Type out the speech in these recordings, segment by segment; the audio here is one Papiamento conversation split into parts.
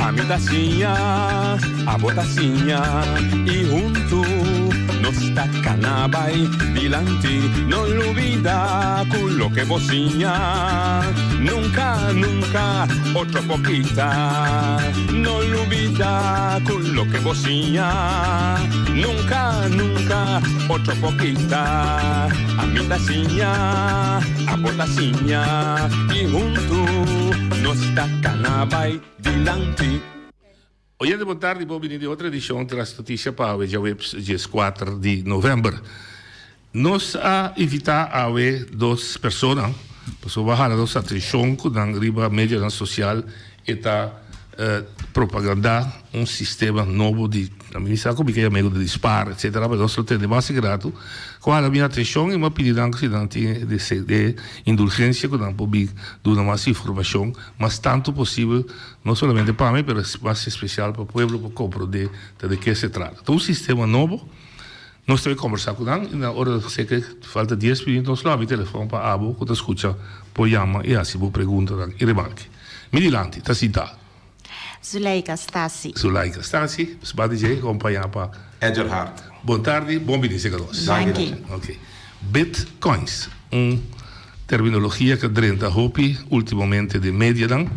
Ami ta siña, abo ta siña y huntu nos ta cana bay dilanti. No lubida cu loke bo siña nunca, nunca otro por kita. No lubida cu loke bo siña nunca, nunca otro por kita. Ami ta siña, abo ta siña y huntu nos ta cana bay dilanti. Oyente bon tardi, bon bini den otro edicion di Las Noticia pa awe djaweps dieskuater di november. Nos a invita awe dos persona pasobra bo a hala nos atencion cu nan riba medionan social e ta propaganda un sistema nobo di, mi sa cu mi ke yama di spar etcetera, pero nos lo tende mas e rato cu a hala mi atencion y mi a pidi nan si nan tin e indulgencia cu nan por bin duna mas informacion mas tanto posibel. No solamente pa mi, pero mas especial pa pueblo pa comprende ta de ke se trata. Ta un sistema nobo, nos ta bay combersa cu nan y na ora seke falta dies minuut nos lo habri telefon pa abo cu ta scucha por yama y haci bo preguntanan y remarke. Mi dilanti ta sinta. Zuleika Stasi. Zuleika Stasi, sba di dje acompaña pa. Edgerhard. Bon tardi, bon bini seka nos. Danki. Ok. Bitcoins, un terminologia cu a drenta hopi ultimamente den medianan.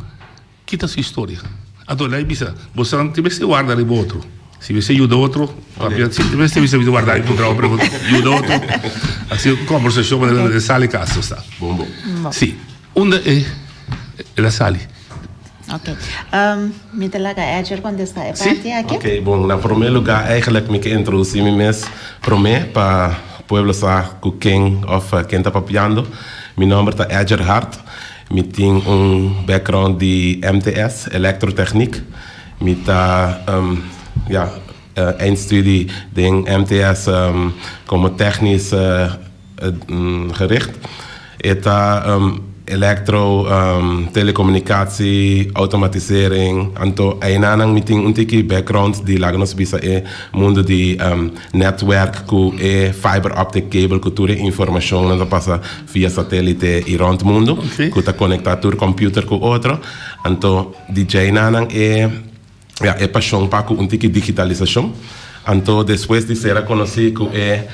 Ki ta su historia? Anto lei bisa, Boso tin mester warda riba otro. Si mester yuda otro, papia, si mester bisa bisa warda riba otro, pero yuda otro. Asi un conversacion manera den sali caso sta. Bon bon. Si, unda e el a sali? Ok. Mi ta laga Edger contesta e parti aki. Ok, bon, na prome lugar eigenlijk mi ke introduci mi mes prome pa pueblo sa cu ken of ken ta papiando. Mi nomber ta Edger Hart. Mi tin un background di MTS, Elektrotechniek. Mi ta ja, eindstudie den MTS komo technisch gericht. E ta elektro, telecomunicatie, automatisering. Anto einanan mi tin un tiki background di laga nos bisa e mundu di netwerk ku e fiber optic cable ku tur e informashonnan ta pasa via satelite i rònt mundu ku ta konektá tur kòmpiuter ku otro. Anto di djei-nanan e ya e pashon pa ku un tiki digitalisashon. Anto despues di ser a konosí ku e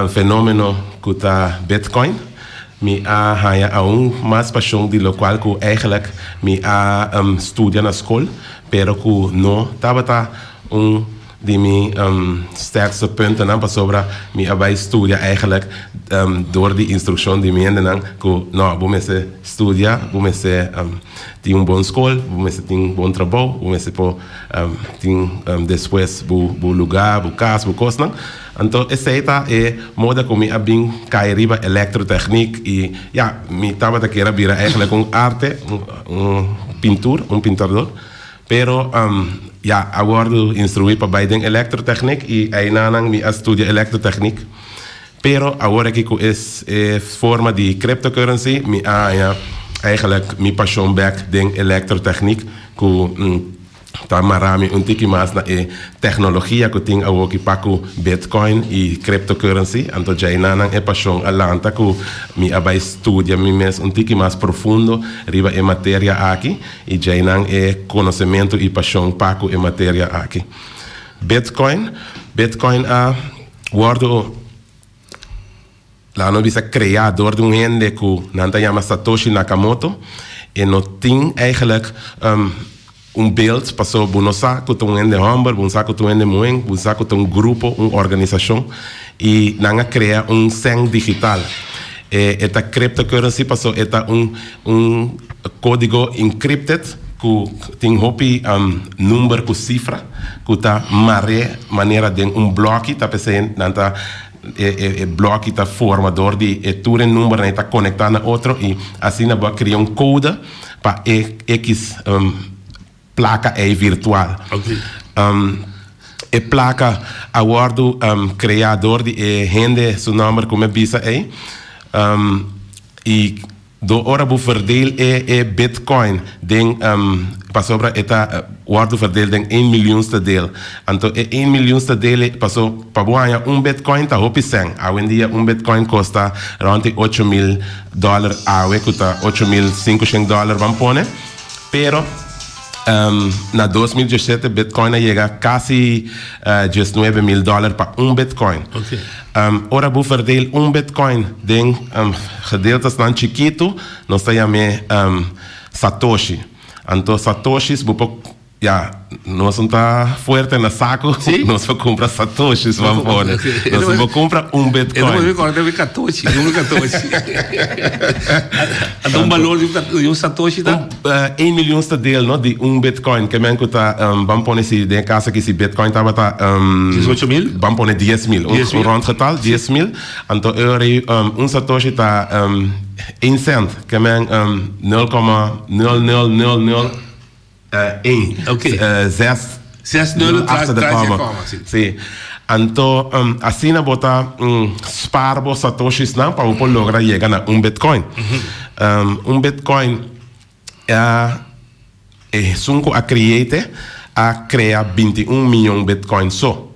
fenómeno ku ta Bitcoin, mi a haña aun mas pashon di lokual ku eigelijk mi a studia na skol, pero ku no tabata un Di mi sterkste puntonan pasobra mi a bai studia eigenlijk door di instrukshon di mi hendenan ku no bo mester studia, bo mester tin un bon skol, bo mester tin bon trabou, bo mester por tin despues bo luga, bo kas, bo kosnan. Anto esei ta e moda ku mi a bin kai riba elektrotechniek i ya mi tabata kier a bira eigenlijk un arte, un pintur, un pintador. Pero ya a wòrdu instruí pa bai den elektrotechniek i einanan mi a studia elektrotechniek. Pero awor aki ku e forma di cryptocurrency mi a haña eigenlijk mi pashon bèk den elektrotechniek ku ta mará mi un tiki mas na e teknologia ku tin awoki pa ku bitcoin i cryptocurrency. Anto djainanan e pashon a lanta ku mi a bai studia mi mes un tiki mas profundo riba e materia aki. I djeinan e konosementu i pashon pa ku e materia aki. Bitcoin, Bitcoin a wòrdu, laga nos bisa kreá dor di un hende ku nan ta yama Satoshi Nakamoto. E no tin eigenlijk un beeld pasobra bo no sa ku ta un hende hòmber, bo no sa ku ta un hende muhé, bo no sa ku ta un grupo, un organisashon. I nan a krea un sèn digital. E ta cryptocurrency pasobra e ta un un kódigo encrypted ku tin hopi number ku sifra ku ta mar'é manera den un blòki ta p'esei nan ta e blòki ta forma dor di e tur e numbernan e ta konektá na otro i asina bo a kria un kode pa e ekis plaka ei virtual. E plaka a wòrdu kreá dor di e hende su nòmber ku mi a bisa ei i. Do ora bo verdeel e e bitcoin den pasobra e ta wordo verdeel den een miljoenste deel. Anto e een miljoenste deel ei paso pa bo haña un bitcoin ta hopi sèn. Awendia un bitcoin kosta rond di 8000 dòler awe ku ta 8500 dòler ban pone. Pero na 2017 bitcoin a yega kasi 19000 dòler pa un bitcoin. Ora bo verdeel un bitcoin den gedeeltesnan chikitu, nos ta yam'é satoshi. Anto satoshis bo por, ya, nos no ta fuerte na saku, nos por kumpra satoshis ban pone. Nos no por kumpra un bitcoin. E no por kumpra katoshi, un katoshi. Anto un balor di un satoshi ta? Un miljoenste deel no di un bitcoin ke men ku ta ban pone si den e kaso aki si bitcoin tabata 18 mil? Ban pone 10 mil, un rond getal 10 mil, anto e ora ei un satoshi ta 1 cent, ke men 0,00001 zes Zes nul achter de tras di komma. Komma, si. Si. Anto asina bo ta spaar bo satoshis nan pa bo por logra yega na un bitcoin. Un bitcoin esun ku a create a krea 21 miyon bitcoin so.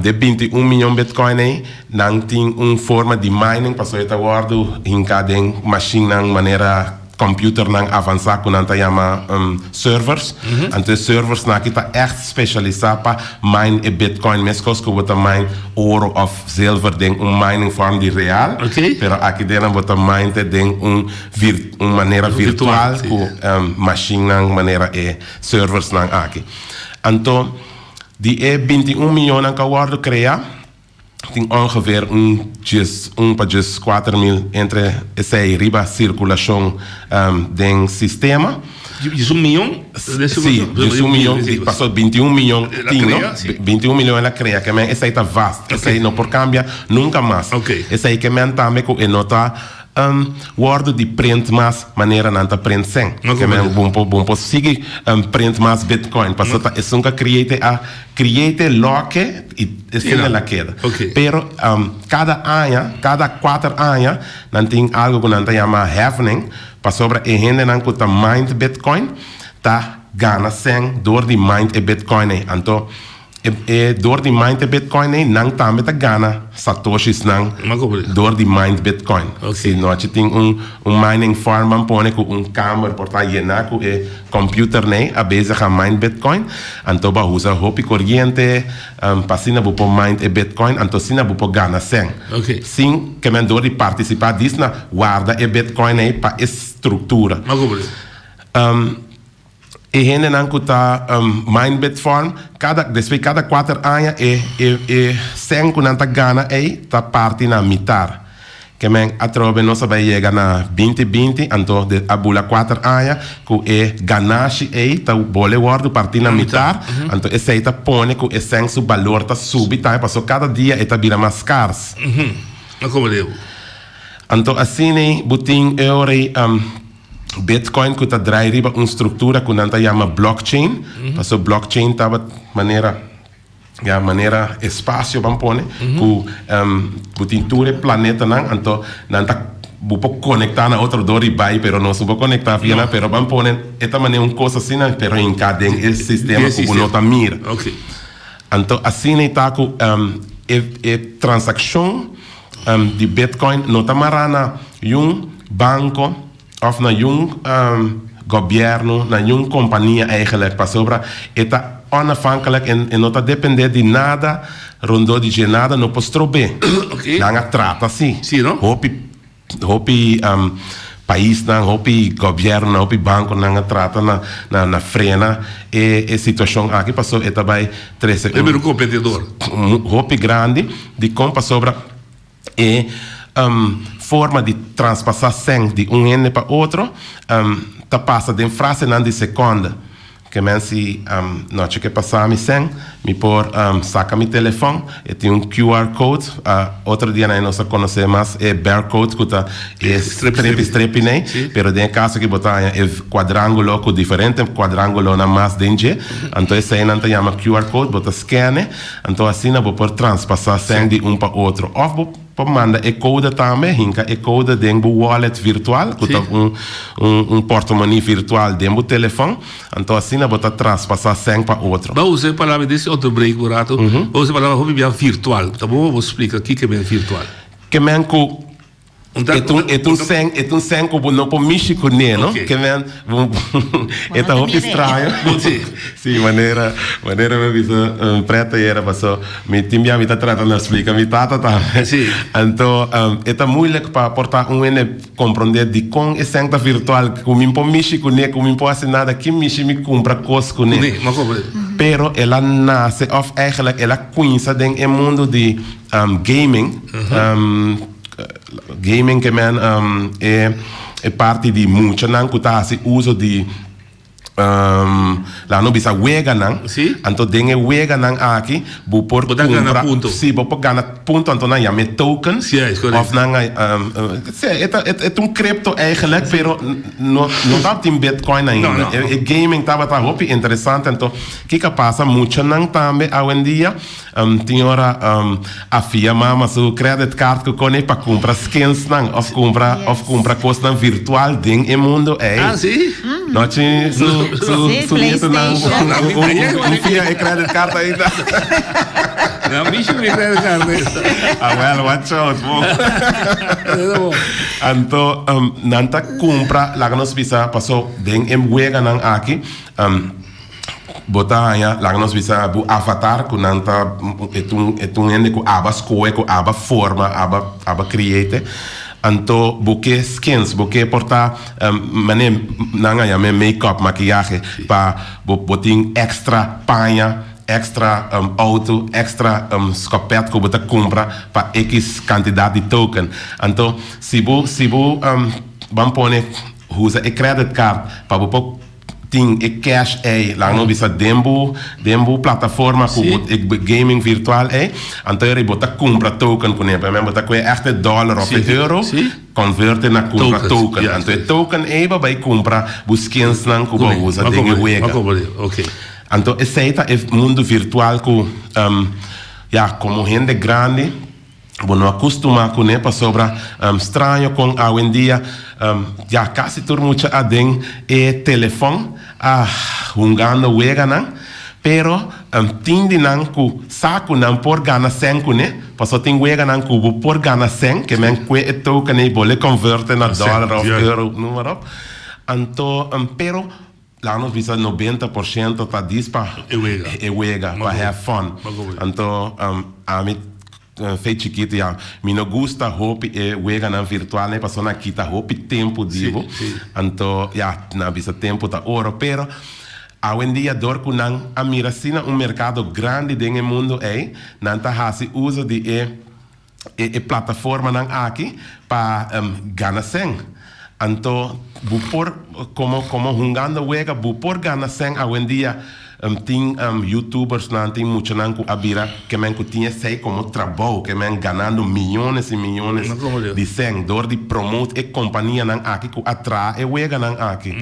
De 21 miyon bitcoin ei nan tin un forma di mining pasobra e ta wòrdu hinká den mashinnan manera computernan avansá ku nan ta yama servers. Anto e serversnan aki ta ègt spesialisá pa mine e bitcoin meskos ku bo ta mine oro òf zilver den un mining farm di real. Pero aki den nan bo ta mine te den un manera virtual ku mashinnan manera e serversnan aki. Anto di e 21 miyonnan ku a wòrdu kreá, tin ongeveer un 11 pa 14 mil entre esei riba sirkulashon den sistema. 11 miyon? Si, 11 miyon, paso 21 miyon tin, no? 21 miyon el a krea, ke men esei ta vast, esei no por kambia nunka mas. Esei ke men tambe ku e no ta wòrdu di print mas manera nan ta print sèn. Ke men bo por sigui print mas bitcoin, paso ta esun ku a create a create loke i esei el a keda. Pero kada aña, kada 4 aña, nan tin algu ku nan ta yama halving, pasobra e hendenan ku ta mine bitcoin ta gana sèn dor di mine e bitcoin ei. Anto e dor di mine e bitcoin ei nan tambe ta gana satoshis nan dor di mine bitcoin. Si nochi tin un mining farm ban pone ku un kamer por ta yená ku e computer nei a bezig a mine bitcoin, anto bo a usa hopi koriente pa asina bo por mine e bitcoin, anto asina bo por gana sèn. Sin ke men dor di partisipá dis na warda e bitcoin ei pa e struktura. E hendenan ku ta mine bitfarm, kada despues kada 4 aña e sèn ku nan ta gana ei ta parti na mitar. Ke men atrobe nos a bai yega na 2020, anto de a bula 4 aña ku e ganashi ei ta bole wòrdu partí na mitar, anto esei ta pone ku e sèn su balor ta subi tambe pasobra kada dia e ta bira mas skars. Anto asina bo tin e ora ei bitcoin ku ta drai riba un struktura ku nan ta yama blockchain, pasobra blockchain tabata manera, ya, manera espasio ban pone ku bo tin tur e planetanan, anto nan ta bo por konektá na otro dor di bai, pero nos no por konektá via nan, pero ban pone e ta manera un kos asina pero hinká den e sistema ku bo no ta mira. Anto asina e ta ku e transakshon di bitcoin no ta mará na yun banko òf na yun gobièrnu, na yun kompania eigenlijk, pasobra e ta onafhankelijk en e no ta dependé di nada rondó di dje, nada no por strob'é. Nan a trata así. Hopi hopi paisnan, hopi gobièrnunan, hopi bankonan a trata na frena e situashon aki pasobra e ta bai trese un kompetidor hopi grandi. Dikon? Pasobra e forma di traspasá sèn di un hende pa otro ta pasa den frasenan di sekònde. Ke men si nochi ke pasa mi sèn, mi por saka mi telefòn, e tin un QR code. Otro dianan nos a konosé mas e barcode ku ta e strepi strepi nei, pero den e kaso aki bo ta haña e kuadrángulo ku diferente kuadrángulonan mas den dje, anto eseinan ta yama QR code, bo ta scan e, anto asina bo por traspasá sèn di un pa otro òf bo. Por manda e code tambe, hinca e code den bo wallet virtual, cu ta un un portomoney virtual den bo telefon, anto asina bo ta traspasa cen pa otro. Bo a usa e palabra den ese otro break un rato, bo a usa e palabra hopi bia virtual. Ta bon pa bo splica kiko men virtual. Ke men cu E ta un, e ta un sèn, e ta un sèn ku bo no por mishi kuné, no? Ke men, e ta hopi straño. Sí, manera, manera mi a bisa prèt ayera paso mi tin bia mi ta trata na splika mi tata tambe. Anto e ta moeilijk pa por ta un hende komprondé dikon e sèn ta virtual, ku mi por mishi kuné, ku mi por hasi nada, ki mishi mi kumpra kos kuné. Pero el a nase òf eigenlijk el a kuinsa den e mundu di gaming. Gaming ke men e e parti di muchanan ku ta hasi uso di laga no bisa weganan. Anto den e weganan aki bo por Bo ta gana kumpra punto. si bo por gana punto anto nan yam'e tokens Si es korekto. òf nan si e ta e ta un crypto eigenlijk pero no no tabatin bitcoin No, ainda. no. E gaming tabata hopi interesante anto kiko a pasa muchanan tambe awendia Tin ora a fia mama su credit card cu cone pa cumpra skinsnan of cumpra of cumpra cosnan virtual den e mundo ey. Ah, si? No chi su su Sí, su nietunan PlayStation. un fia e credit card ainda. No, mi shi mi credit card esta. Ah wel, watch out bo. Anto nan ta cumpra, laga nos bisa, paso den e weganan aki, Bo ta haña, laga nos bisa, bo avatar ku nan ta e ta un e ta un hende ku aba skohe, ku aba forma, aba aba create. Anto bo ke skins, bo ke por ta manera nan a yam'é make-up, makiyahe, pa bo bo tin extra paña, extra auto, extra skopet ku bo ta kumpra pa ekis kantidat di token. Anto si bo si bo ban pone usa e credit card pa bo por Tin e cash ey, laga nos bisa den bo den bo plataforma cu bo e gaming virtual ey, anto eri bo ta cumpra token cune, por ejemplo bo ta coge echt e dollar of e euro, converte na cumpra token, anto e token ey bo bay cumpra bo skinsnan cu bo usa den e wega. Anto esey ta e mundo virtual cu ya como hende grandi. Bo no a kustumá kuné pasobra straño kon awendia ya kasi tur mucha a den e telefòn a hungando weganan, pero tin di nan ku sa ku nan por gana sèn kuné, pasobra tin weganan ku bo por gana sèn, ke men kue e token ei bo le konvert'e na dòler òf euro, noem maar op. Anto, pero. Laga nos bisa 90% ta dis pa E wega. e wega, pa have fun. Anto ami fe chikito ya mi no gusta hopi e weganan virtual ne pasobra nan kita hopi tempo di bo. Anto ya nan bisa tempo ta oro pero awendia dor ku nan a mira asina un merkado grandi den e mundo ei nan ta hasi uso di e e plataformanan aki pa gana sèn. Anto bo por komo komo hungando wega bo por gana sèn awendia tin youtubersnan tin muchanan ku a bira ke men ku tin esei komo trabou ke men ganando miyones i miyones di sèn dor di promote e kompanianan aki ku a traha e weganan aki.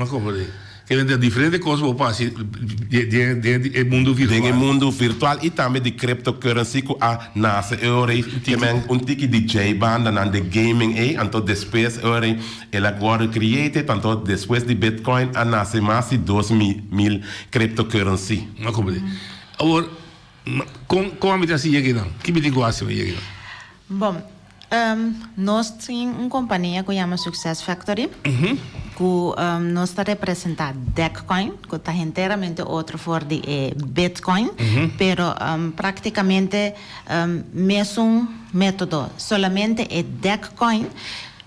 Ke den ta diferente kos bo por hasi den e mundu virtual. Den e mundu virtual i tambe di cryptocurrency ku a nase e ora ei ke men un tiki di djei bandanan den gaming ei anto despues e ora ei el a wòrdu created anto despues di bitcoin a nase mas di 2000 cryptocurrency. No comprende. Awor kon kon ami ta hasi yegi nan? Ki mi tin ku hasi pa yegi nan? Bon, nos tin un kompania ku yama Success Factory, ku nos ta representá Dekcoin, ku ta henteramente otro for di e Bitcoin, pero praktikamente mesun método. Solamente e Dekcoin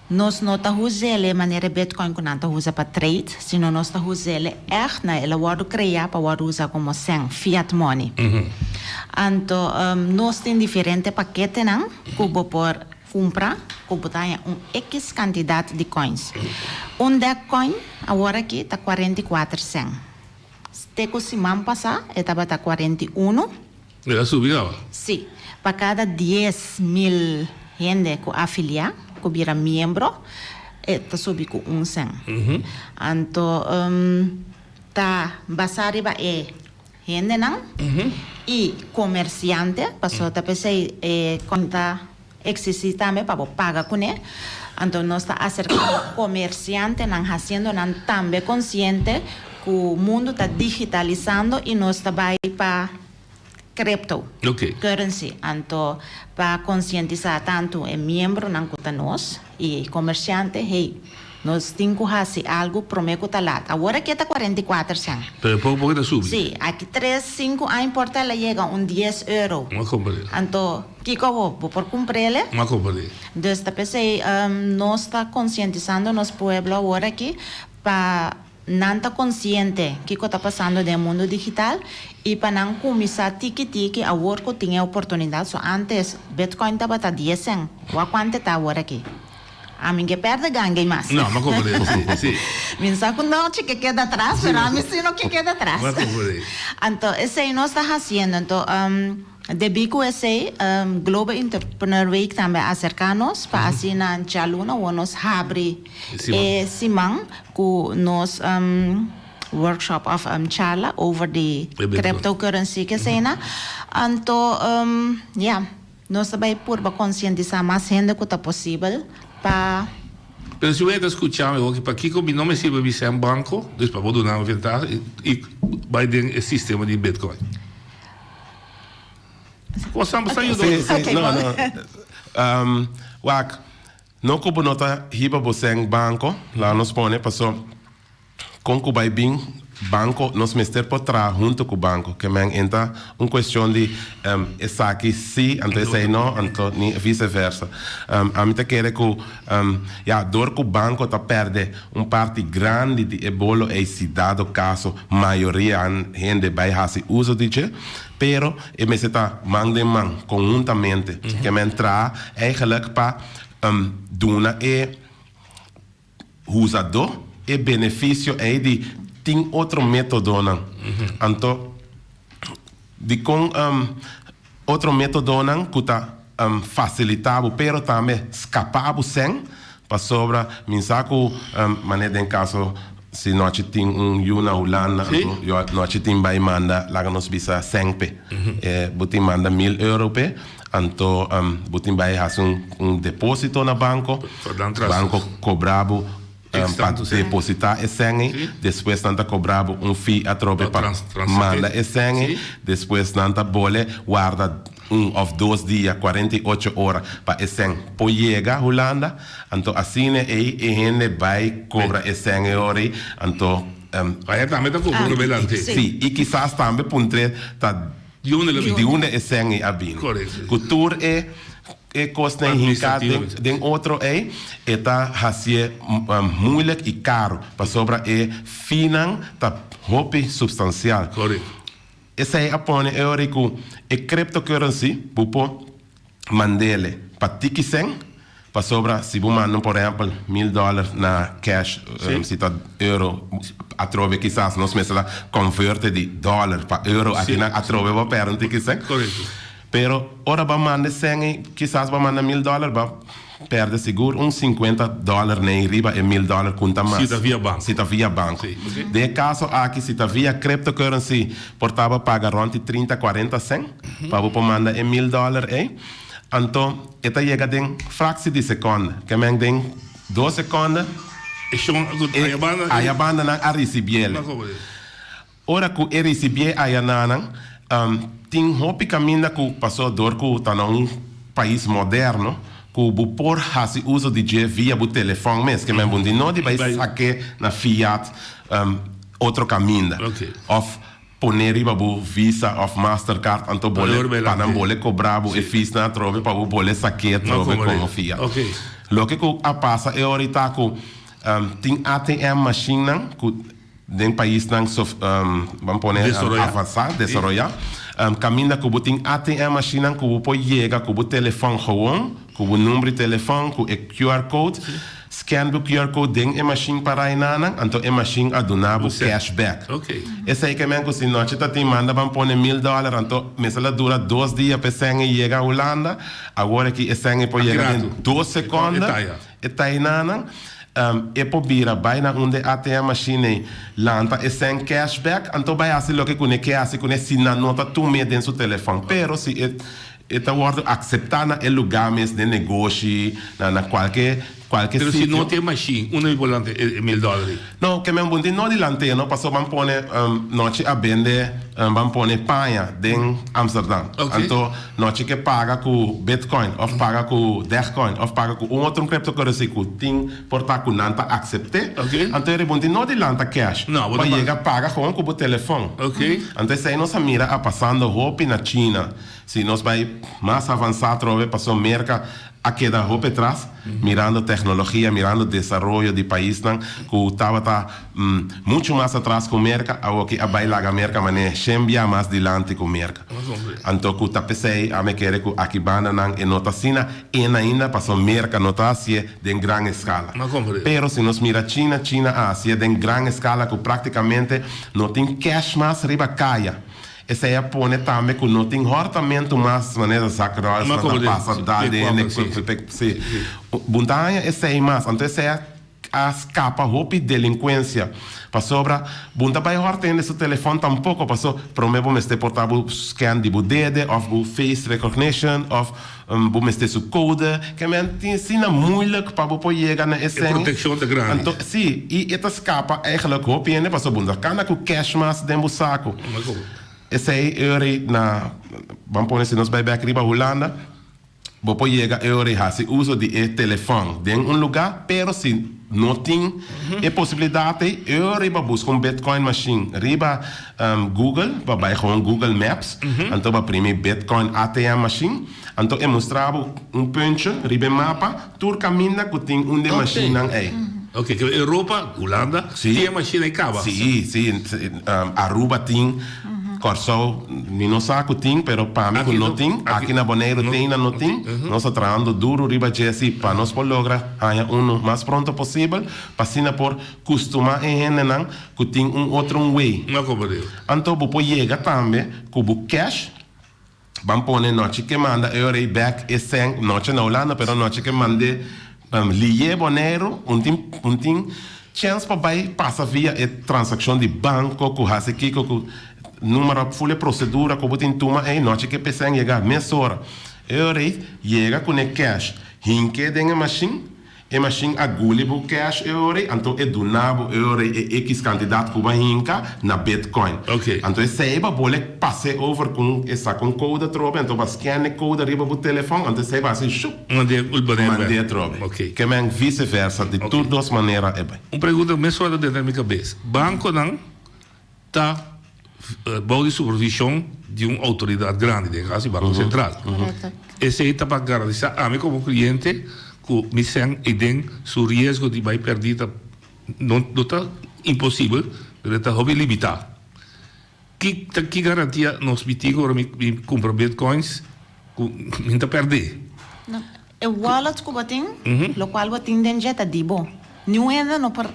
nos no ta huz'el manera e Bitcoin ku nan ta huza pa trade, sino nos ta huz'el ègt na el a wòrdu kreá pa wòrdu usa komo sèn, fiat money. Anto nos tin diferente paketenan ku bo por kumpra ku bo ta haña un ekis kantidat di coins. Un dek coin awor aki ta 44 sèn. Te ku siman pasá e tabata 41. El a subi kaba? Sí. Pa kada 10,000 hende ku afiliá, ku bira miembro, e ta subi ku un sèn. Anto ta basá riba e hendenan i komersiante, pasobra ta p'esei e coin ta. eksistí tambe pa bo paga kuné. Anto nos ta aserká komersiantenan hasiendo nan tambe konsiente ku mundu ta digitalisando i nos ta bai pa crypto currency. Anto pa konsientisá tantu e miembronan ku ta nos i e komersiante, hey, nos tin ku hasi algu promé ku ta lat. Awor aki e ta 44 sèn. Pero poko poko e ta subi. Sí, aki tres, sinku aña por ta el a yega un dies euro. M'a komprendé. Anto kiko awor? Bo por kumpr'el? M'a komprendé. Dus ta p'esei nos ta konsientisando nos pueblo awor aki pa Nan ta konsiente kiko ta pasando den e mundu digital i pa nan kuminsá tiki tiki awor ku tin e oportunidat. So antes Bitcoin tabata dies sèn, wak kuantu e ta awor aki? Ami ke pèrdè gangei mas. No, mi a komprendé, si, si. Mi sa ku Nochi ke keda atras, pero ami si no ke keda atras. Mi a komprendé. Anto esei nos ta hasiendo. Anto debí ku esei Global Entrepreneur Week tambe a aserká nos pa asina djaluna awor nos habri E siman ku nos workshop of charla over di cryptocurrency kesena, anto ya, nos ta bai purba konsientisá mas hende ku ta posibel pa. Pero si bo ta skucha mi hoki, pakiko mi no mester bai bisa en banko, dus pa bo duna mi ventaha i bai den e sistema di bitcoin? Kosan bo sa yuda otro. Si, si, no, no. Wak. No ku bo no ta hiba bo sèn banko, laga nos pone, paso kon ku bai bin banko nos mester por traha hunto ku banko. Ke men e ta un kuestion di esaki si anto esei no, anto ni vise versa. Ami ta kere ku ya dor ku banko ta pèrdè un parti grandi di e bolo ei si dado kaso mayoria hende bai hasi uso di dje, pero e mester ta man den man, konhuntamente. Ke men traha eigenlijk pa duna e husadó e benefisio ei di tin otro métodonan. Anto dikon otro métodonan ku ta fasilitá bo pero tambe skapá bo sèn? Pasobra mi sa ku manera den kaso si nochi tin un yu na Hulanda anto nochi tin bai manda laga nos bisa sèn p'e. Bo tin manda mil euro p'e anto bo tin bai hasi un deposito na banko, banko kobra bo pa depositá e sèn ei, despues nan ta kobra bo un fee atrobe pa manda e sèn ei, despues nan ta bole warda un of dos dia, 48 ora, pa e sèn por yega Hulanda, anto asina ei e hende bai kobra e sèn e ora ei, anto. Aya tambe ta kobra ora belante. Si, i kisas tambe puntr'é ta Di unda el a bini. Di unda e sèn ei a bini. Korekto. Ku tur e e kosnan ei hinká den den otro ei, e ta hasié moeilijk i karu, pasobra e feenan ta hopi supstansial. Korekto. Esei a pone e ora ku e cryptocurrency bo por mand'ele pa tiki sèn, pasobra si bo manda por ehèmpel mil dòler na cash, si ta euro atrobe kisas nos mester ta converte di dòler pa euro akinan atrobe bo pèrdè un tiki sèn. Pero ora bo a manda e sèn ei kisas bo a manda mil dòler bo Perde sigur un 50 dollar nei riba e mil dollar kun ta mas. Si ta via banco. Si ta via banco. Si, ok. Den e caso aki si ta via cryptocurrency por ta bo paga rond di 30, 40 cent pa bo por manda e mil dollar ei. Anto e ta yega den fractie di seconde. Ke men den dos seconde E shon a ku e aya banda e. Aya banda nan a ricibiele. Nan kobo di. Ora ku e risibié ayananan, tin hopi kaminda ku pasó dor ku ta na un pais moderno ku bo por hasi uso di dje via bo telefòn mes. Ke men bo di no di bai sak'é na fiat otro kaminda òf pon'é riba bo Visa òf Mastercard anto bole pa nan bole kobra bo e feesnan atrobe pa bo bole sak'é atrobe komo fiat. Loke ku a pasa e ora ta ku tin ATM mashinnan ku. Den paisnan ban pone avansá, desaroyá, kaminda ku bo tin ATM mashinnan ku bo por yega ku bo telefòn gewon, ku bo number di telefòn, ku e QR code, scan bo QR code den e mashin pa rainanan, anto e mashin a duna bo cash back. Esei ke men ku si nochi ta tin manda ban pone mil dòler, anto mester la dura dos dia pa e sèn ei yega Hulanda, awor aki e sèn ei por yega den dos sekonda. E tainanan, e por bira bai na un de ATM machine ei, lanta e sèn cash back, anto bai hasi loke ku ne ke hasi kuné si nan no ta tum'é den su telefòn. Pero si e E ta wòrdu akseptá na e lugá mes, den negoshi, na na kualke kualke Pero si sitio. no tin mashin, unda mi por lanta e e mil dòler ei? No, ke men bon tin no di lant'é no, pasobra ban pone nochi a bende ban pone paña den Amsterdam. Ok. Anto nochi ke paga ku bitcoin òf paga ku degcoin òf paga ku un otro cryptocurrency ku tin por ta ku nan ta aksept'é. Ok. Anto e ri bon tin no di lanta cash. No, bo Pa ta pa. yega paga gewoon ku bo telefòn. Ok. Anto esei nos a mira a pasando hopi na China. Si nos bai mas avansá atrobe paso Merka a keda hopi atras mirando teknologia, mirando desaroyo di paisnan ku tabata muchu mas atras ku Merka, awoki a bai laga Merka manera shen bia mas dilanti ku Merka. Anto ku ta p'esei ami kere ku aki bandanan e no ta asina en ainda paso Merka no ta hasié den gran eskala. Pero si nos mira China, China a hasié den gran eskala ku praktikamente no tin cash mas riba kaya. Esei a pone tambe ku no tin hòrtamentu mas manera zakruisnan ta pasa dal den hende si. Bo ta haña esei mas. Anto esei a a skapa hopi delinkuensia pasobra bo ta bai hòrta hende su telefòn tampoko paso promé bo mester por ta bo scan di bo dede òf bo face recognition òf bo mester su kode ke men tin asina moeilijk pa bo por yega na E esei. protekshon ta grandi. Anto si i e ta skapa eigenlijk hopi hende pasobra bo no ta kanda ku cash mas den bo sako. Esei eur na ban pone si nos bai bek riba Hulanda bo por yega eur hasi uso di e telefòn den un lugá pero si no tin e posibilidat ei eur bo buska un bitcoin machine riba Google bo bai gewoon Google Maps anto bo primi bitcoin ATM machine anto e mustra bo un puntje riba e mapa tur kaminda ku tin un di e machinenan ei. Ok, ke Europa, Hulanda, Sí. tin e machine ei kaba. Sí, sí, Aruba tin, Kòrsou mi no sa ku tin, pero pa mi ku Aki no no, tin, aki aki na Boneiru no, tin na no no tin, tin, nos ta trahando duru riba dje si pa nos por logra haña unu mas pronto posibel, pa asina por kustumá e hendenan ku tin un otro un way. No komprendé. Anto bo por yega tambe ku bo cash, ban pone nochi ke manda e ora ei bek e sèn, nochi na Hulanda, pero nochi ke mand'é liye Boneiru, un tin un tin chèns pa bai pasa via e transakshon di banko ku hasi kiko ku numero ful e prosedura ku bo tin tuma ei, nochi ke p'e sèn yega mesora. E ora ei yega ku ne cash, hink'é den e mashin. E mashin a guli bo cash e ora ei, anto e duna bo e ora ei e X kantidat ku bo a hinka na bitcoin. Ok. Anto esei bo bole pas'é over ku e sa ku un code atrobe, anto bo a scan e code riba bo telefon, anto esei bo a hasi shup, Mand'é ul Bonaire bek. mand'é atrobe. Ok. Ke men vice versa, di Ok. tur dos manera e bai. Un pregunta ku mesora ta drenta mi kabes. Bankonan ta bou di supervishon di un outoridat grandi, den e kaso di Banko Sentral. Esei ta pa garantisá ami komo kliente ku mi sèn ei den su riesgo di bai pèrdí ta no no ta imposibel, pero e ta hopi limitá. Ki ta ki garantia nos mi tin ora mi mi kumpra bitcoins ku mi ta pèrdé? No, e wallet ku bo tin, lokual bo tin den dje ta di bo. Niun hende no por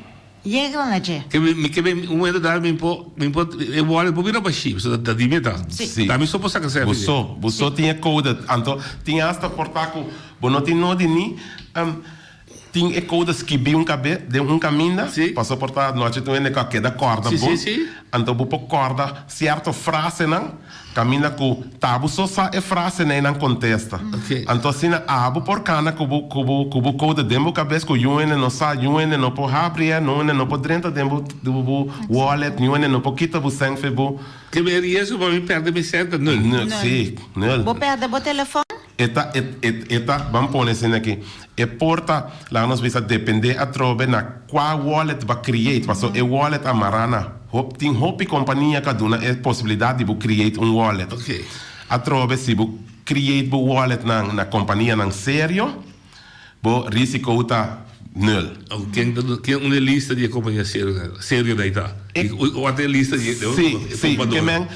Yega na dje. Ke mi ke mi un momento dado mi por mi por e wallet por bira bashí pasobra ta di mi ta. Sí. Ta mi so por saka selfie. Bo so, bo so tin e code. Anto tin hasta por ta ku bo no tin nodi ni tin e code skibí un kabe den un kaminda. Sí. Pasobra por ta nochi tin un hende ku a keda kòrda Sí, bon. sí, sí. Anto bo por kòrda sierto frasenan. Caminda cu ta bo so sa e frase na e nan contesta. Anto asina abo por cana cu bo cu bo cu bo code den bo cabes cu yun hende no sa, yun hende no por habri e, nun hende no por drenta den bo bo wallet, niun hende no por kita bo cen fe bo. Ke mi riesgo pa mi perde mi cen ta nul. Nul, si, nul. Bo perde bo telefon? E ta e e e ta, ban pone asina aki, e por ta, laga nos bisa, depende atrobe na cua wallet bo a create, paso e wallet a mara na hop, tin hopi compania cu a duna e posibilidad di bo create un wallet. Atrobe si bo create bo walletnan na companianan serio, Bo risico ta nul. Ken ta ken un e lista di e compania serio nan serio dai ta? E Wat e lista di e Si, si, compador? ke men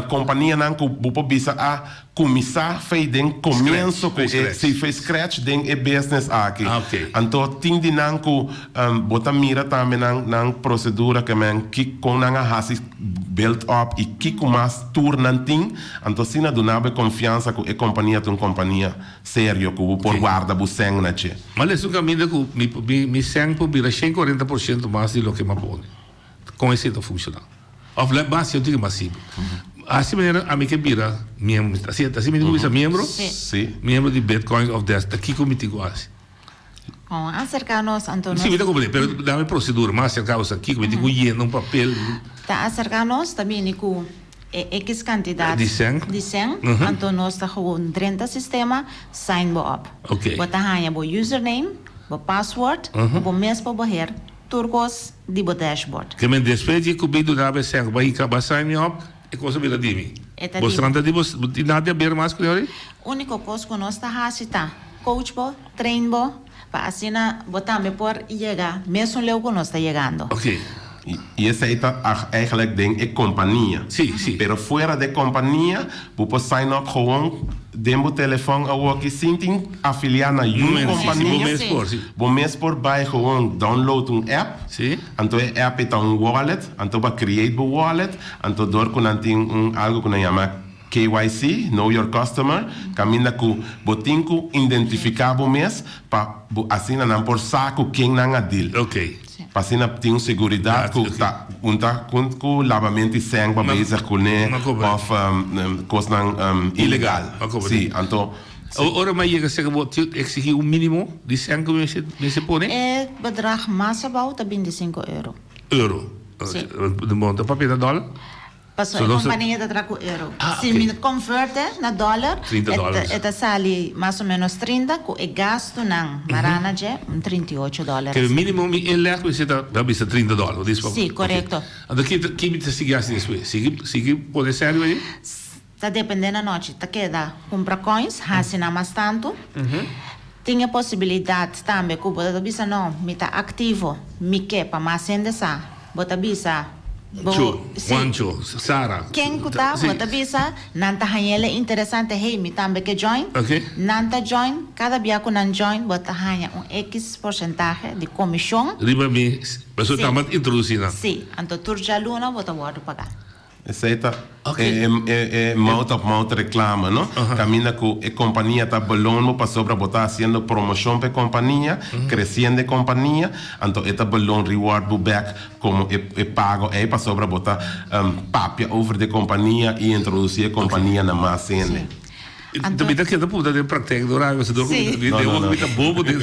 companianan cu bo por bisa a cuminsa fei den comienso cu e si fei scratch den e business aki. Ah, ok. Anto tin di nan cu bo ta mira tambe nan nan procedura ke men ki con nan a haci build up y kico mas tur nan tin, anto asina duna bo e confiansa cu e compania ta un compania Serio ku bo por warda bo sèn na dje. Ma les un kaminda ku mi mi sèn por bira 140 por siento mas di loke m'a pone. Kon esei ta funshoná? Òf lè mas, yo tin mas simpel. Hasi manera ami ke bira miembro, asina asina mi tin ku bisa miembro? Sí. Sí. Miembro di Bitcoin of Des, ta kiko mi tin ku hasi? Kon aserká nos anto nos. Sí, mi ta komprendé, pero dame prosedura, mas aserká bo sa kiko, mi tin ku yena un papel. Ta aserká nos, ta bini ku e ekis kantidat Di sèn. di sèn, anto nos ta gewoon drenta sistema, sign bo op. Oké. Bo ta haña bo username, bo password, ku bo mes por beheer tur kos di bo dashboard. Ke men despues di ku bin duna bo e sèn, ku bo a hinka, bo a sign mi op, e kos a bira di mi. E ta Bo di bo. sran ta di bo, bo tin nada di haber mas ku e ora? Úniko kos ku nos ta hasi ta coach bo, train bo, pa asina bo tambe por yega mesun leu ku nos ta yegando. Oké. I esei ta eigenlijk den e kompania. Sí, sí. Pero fuera de kompania bo por sign up gewoon den bo telefòn awoki sin tin afiliá na yun kompania. Bo mes por, sí. Bo mes por bai gewoon download un app. Sí. Anto e app ei ta un wallet. Anto bo a create bo wallet. Anto dor ku nan tin un algu ku nan yama KYC, Know Your Customer, kaminda ku bo tin ku identifiká bo mes pa bo asina nan por sa ku ken nan a deal. Ok. Pa asina tin un seguridat ku ta un ta ku labamento di sèn pa bezig kuné òf kosnan ilegal. Sí, anto. Ora mi a yega serka bo tin eksigí un mínimo di sèn ku mi mester pone? E bedrag mas abou ta bintisinko euro. Euro? Sí. Bo ta papia na dòler? Pasobra e kompania ta traha ku euro. Si mi konverte na dòler, e ta sali mas o ménos 30, ku e gastunan mará na dje, un 38 dòler. Ke mínimo mi inleg mester ta, ta bisa 30 dòler. Sí, korekto. Anto ki mi ta sigui hasi despues? Sigui sigui pone serio ei? Ta depende na nochi. Ta keda kumpra coins, hasi nan mas tantu. Tin e posibilidat tambe ku bo ta bisa no, mi ta aktivo, mi ke pa mas hende sa. Bo ta bisa bo Cho, si. Juancho, Sara. Ken ku ta, bo ta bisa, nan ta hañ'el interesante, hey, mi tambe ke join. Nan ta join, kada bia ku nan join bo ta haña un ekis porsentahe di komishon. Riba mi, pasobra ta mas introdusí nan. Si, anto tur djaluna bo ta wòrdu pagá. Esei ta e mouth of mouth reclame, no? Caminda cu e compania ta beloon bo pasobra bo ta haciendo promocion pa e compania, creciendo e compania, anto e ta beloon reward bo back como e pago ei pasobra bo ta papia over di e compania y introduci e compania na mas hende. Anto mi ta keda punta den praktijk door awe pasobra door ku mi den wak mi ta bobo den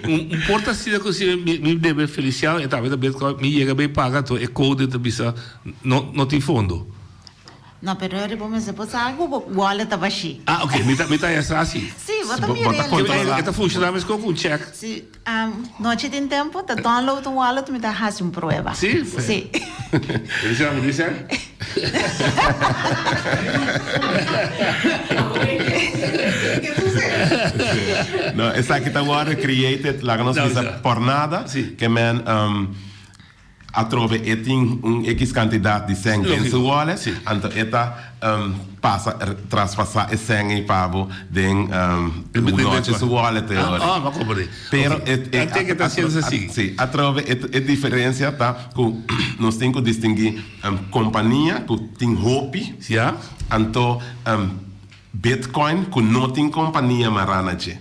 un por ta asina ku si mi debe Feliciano e tambe ta bitcoin mi yega bay paga anto e code ta bisa no no tin fondo. No pero eri bo mester por sa ku bo wallet ta bashí. Ah ok mi ta mi ta haya sa si. Si bo ta mira el. E ta funciona meskos ku un check. Si nochi tin tempo ta download un wallet mi ta hasi un prueba. Si? Si. Feliciano bo dice? No, esaki ta wòrdu created, laga nos bisa por nada, ke men atrobe e tin un X kantidat di sèn den su wallet, anto e ta pasa, traspasá e sèn ei pa bo den nochi su wallet e ora. Pero e, atrobe e diferensia ta ku nos tin ku distinguí kompania ku tin hopi, anto Bitcoin ku no tin kompania mará na dje.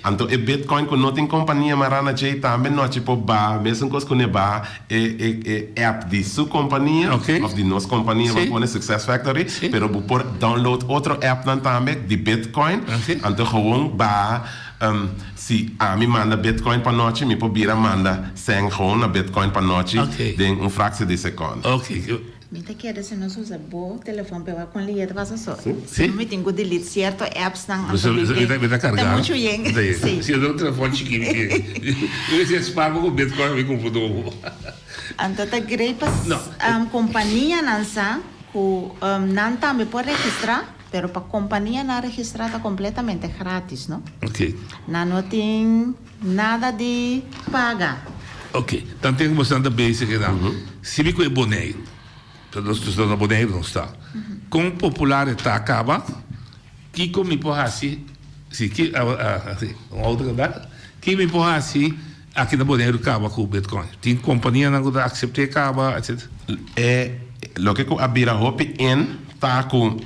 Anto e Bitcoin ku no tin kompania mará na dje tambe nochi por baha mesun kos ku ne baha e e app di su kompania òf di nos kompania bo pone Success Factory pero bo por download otro appnan tambe di Bitcoin anto gewoon baha Si ami manda bitcoin pa nochi, mi por bira manda sèn gewoon na bitcoin pa nochi den un fractie di seconde. Mi ta kere si nos usa bo telefon pe wak kon liye ta pasa so. Si mi tin ku delete cierto apps nan anto mi ke ta muchu yen. Si. Si un telefon chiki mi ke. Mi mester spar bo ku bitcoin mi kumpra nobo. Anto ta great pa kompanianan sa ku nan tambe por registra. Pero pa companianan registra ta completamente gratis, no? Ok. Nan no tin nada di paga. Ok, dan tin cu boso ta bezig einan. Si mi cu e Boneiru, pero nos nos na Boneiru nos ta. Con popular e ta caba? Kico mi por haci? Si, ki, si, un auto ta da. Ki mi por haci aki na Boneiru caba cu Bitcoin? Tin companianan cu ta acepte caba, etc. E loke cu a bira hopi in Ta ku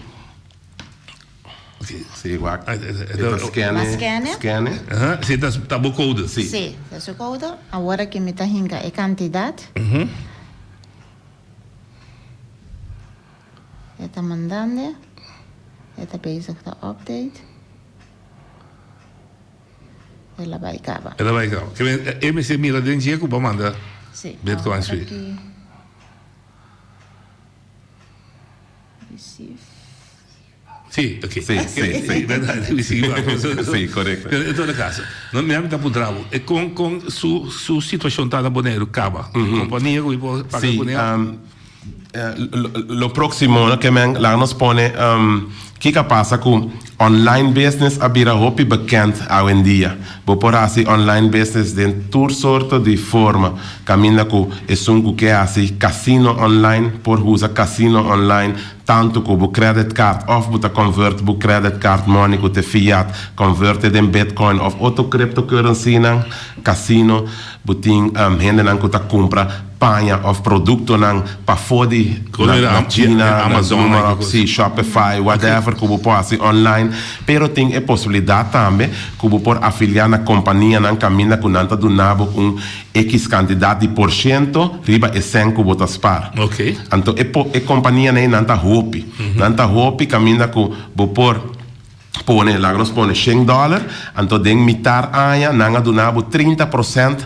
Si wak E ta skene Skene Si ta bo kode Si Si ta su kode Awor aki mi ta hinka e kantidat E ta. ta mandando. E ta bezig ta update. El a bai kaba. El a bai kaba. Ke men e mester mira den dje ku bo a manda Sí, bitcoins awor fi. aki receive. Sí, ok. Sí, sí, sí. Sí, korekto. Pero en todo caso, no, mi a puntra bo, e kon kon su su situashon ta na Boneiru kaba? Kompania ku mi por paga Sí, kuné? Lo próximo no ke men laga nos pone kiko a pasa ku online business a bira hopi bekend awendia. Bo por hasi online business den tur sorto di forma. Kaminda ku esun ku ke hasi casino online por usa casino online tantu ku bo credit card òf bo ta convert bo credit card money ku ta fiat convert e den bitcoin òf otro cryptocurrency nan. Casino bo tin hendenan ku ta kumpra paña of productonan pafó di na China, na Zuma, si, Shopify, whatever cu bo por haci online. Pero tin e posibilidad tambe cu bo por afilia na companianan caminda cu nan ta duna bo un X cantidad di por ciento riba e cen cu bo ta spaar. Anto e e companianan ey nan ta hopi. Nan ta hopi caminda cu bo por Pone, laga nos pone shen dòler, anto den mitar aña nan a duna bo 30 prosènt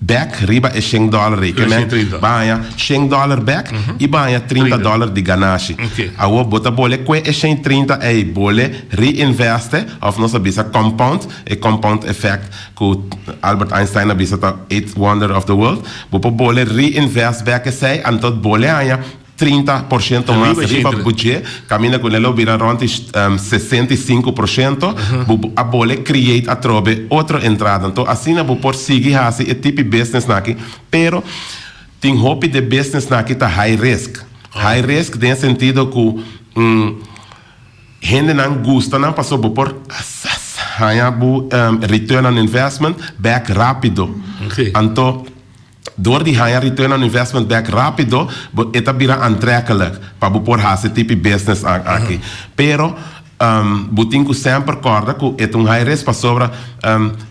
bèk riba e shen dòler ei. Ke men ba haña shen dòler bèk i ba haña 30 dòler di ganashi. Awor bo ta bole kue e shen 30 ei bole reinveste òf nos a bisa compound, e compound effect ku Albert Einstein a bisa ta eighth wonder of the world. Bo por bole reinvest bèk esei anto bole haña 30 por shento mas riba budget, kaminda ku lo bira rònt di 65%, bo a bole create atrobe otro entrada. Anto asina bo por sigui hasi e tipi businessnan aki, pero tin hopi di e businessnan aki ta high risk. High risk den e sentido ku hendenan gusta nan pasobra bo por haña bo return on investment bèk rápido. Anto. Dor di haña return on investment bek rápido, bo e ta bira aantrekkelijk pa bo por hasi tipi business aki. Pero bo tin ku semper kòrda ku e ta un high risk pasobra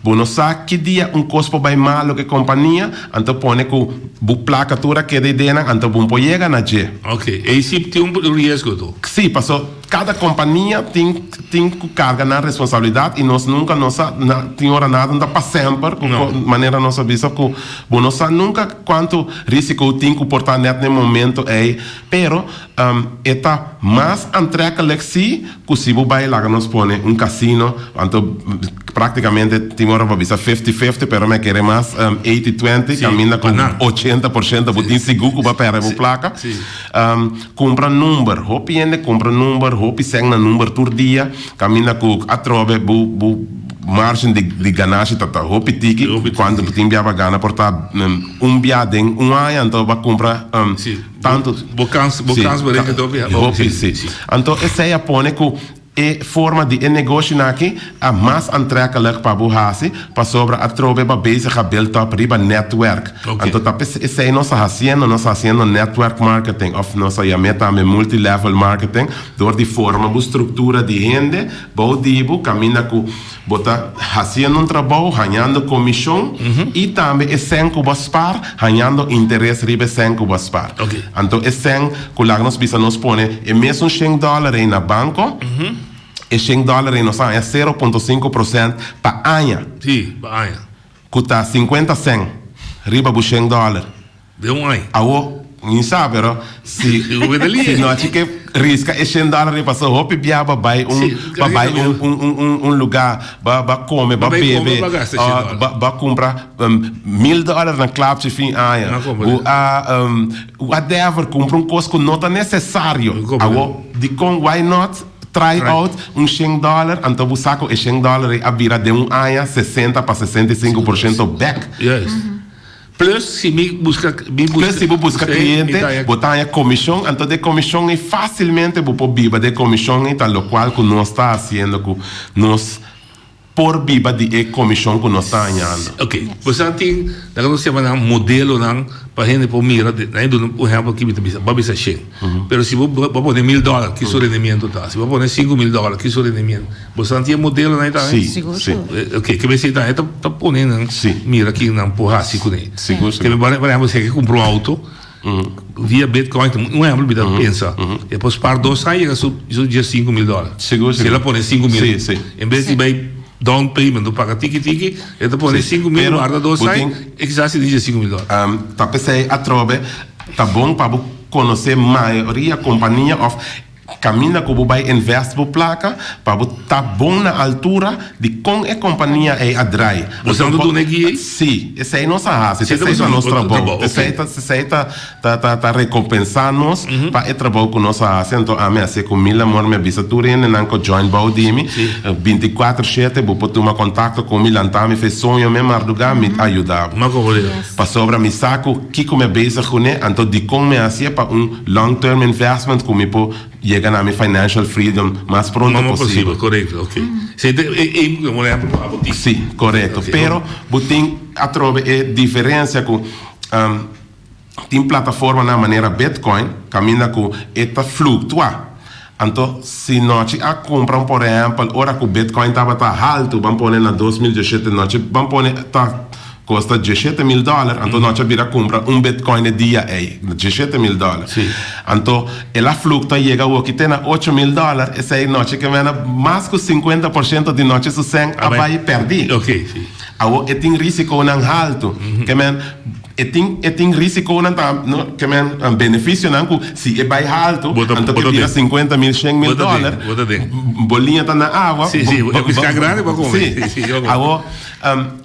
bo no sa ki dia un kos por bai malo ku e kompania, anto pone ku bo plaka tur a keda ei den nan, anto bo no por yega na dje. Ok, ei si tin un riesgo to. Sí, paso Kada kompania tin tin ku karga nan responsabilidat i nos nunka no sa na tin ora nada no ta pa semper ku manera nos a bisa ku bo no sa nunka kuantu risiko tin ku por ta nèt na e momento ei pero e ta mas antrekkelijk si ku si bo bai laga nos pone un kasino anto praktikamente tin ora bo a bisa fifty fifty pero mi a kere mas eighty twenty kaminda ku 80% bo tin sigur ku bo a pèrdè bo plaka. Kumpra number. Hopi hende kumpra number, hopi sèn na number tur dia, kaminda ku atrobe bo bo margen di di ganashi ta ta hopi tiki, kuantu bo tin bia pa gana por ta un bia den un aña, anto bo a kumpra tantu. Bo kans bo kans bo reken hopi hopi si. Anto esei a pone ku E forma di e negoshinan aki a mas antrekkelijk pa bo hasi pasobra atrobe bo a bezig a build up riba netwerk. Anto ta p'esei nos a hasiendo, nos a hasiendo netwerk marketing of nos a yam'é tambe multi level marketing dor di forma bo struktura di hende bou di bo kaminda ku bo ta hasiendo un trabou hañando komishon i tambe e sèn ku bo a spar hañando interes riba e sèn ku bo a spar. Anto e sèn ku laga nos bisa nos pone e mesun shen dòler ei na banko, e shen dòler ei nos a haña sero punto sinku prosènt pa aña. Sí, pa aña. Ku ta sinkuenta sèn riba bo shen dòler. Den un aña. Awo, mi sa, pero si si no haci ke risca e shen dòler ei paso hopi bia ba bai un ba bai un un un un luga ba ba come ba bebe ba ba cumpra mil dòler na klapchi fin aña bo a whatever cumpra un cos cu no ta necesario awo dicon why not try out un shen dòler anto bo sa cu e shen dòler ei a bira den un aña 60 pa 65% bek. Plus si mi buska mi buska. Plus si bo buska cliente bo ta haña comishon anto de comishon ei facilmente bo por biba de comishon ei ta locual cu nos ta haciendo cu nos por biba di e comishon cu nos ta hañando. Ok bo sa tin laga nos yama nan modelonan pa hende por mira nan e duna un ehempel aki mi ta bisa bo a bisa shen pero si bo bo pone mil dollar ki su rendimiento ta si bo pone 5000 dollar ki su rendimiento. Boso nan tin e modelonan ei tambe? Sí, sí. Ok, ke mester ta, e ta pone nan Sí. mira ki nan por hasi kuné. Sigur, sigur. Por ehempel, si e ke kumpra un outo. Via Bitcoin, un ehempel mi ta pensa, e por spaar dos aña yega su su 15.000 dòler. Sigur, Si el sigur. a pone 5.000, Sí, sí. en bes di bai down payment o paga tiki tiki, e ta pone 5.000, Pero, warda dos bo aña, tin e kisas si tin 15.000 dòler. Ta p'esei atrobe ta bon pa bo konosé mayoria kompania òf Kaminda ku bo bai invest bo plaka pa bo ta bon na altura di kon e kompania ei a drai. Bo sa no duna e guia ei? Sí, esei nos a hasi, Esei ta esei ta nos boso trabou. trabou, Esei ok. ta esei ta ta ta ta rekompensá nos pa e trabou ku nos a hasi. Anto ami hasié ku mil amor, mi a bisa tur hendenan ku join bou di mi, bintikuater shete bo por tuma kontakto ku mi, lanta mi fe soño mi mardugá, mi ta yuda bo. Ma komo di? Pasobra mi sa ku kiko mi a bezig kuné, anto dikon mi a hasié pa un long term investment ku mi por yega na mi financial freedom mas pronto Mas posibel. posibel, korekto, ok. Si e e e un ehempel ku abo tin. Si, korekto. Ok. Pero bo tin atrobe e diferensia ku tin plataformanan manera Bitcoin kaminda ku e ta fluktua. Anto si nochi a kumpra un por ehempel ora ku Bitcoin tabata haltu ban pone na 2017 nochi ban pone ta Kosta 17.000 dòler, anto nochi a bira kumpra un bitcoin e dia ei, 17.000 dòler. Anto el a fluktua yega awoki te na 8.000 dòler, esei nochi ke mena mas ku 50 por shento di nochi su sèn a bai pèrdí. Awo e tin risikonan haltu, ke men e tin e tin risikonan ta no ke men benefisionan ku si e bai haltu anto ke bira 50.000 100.000 dòler, bo liña ta na awa, bo si awo.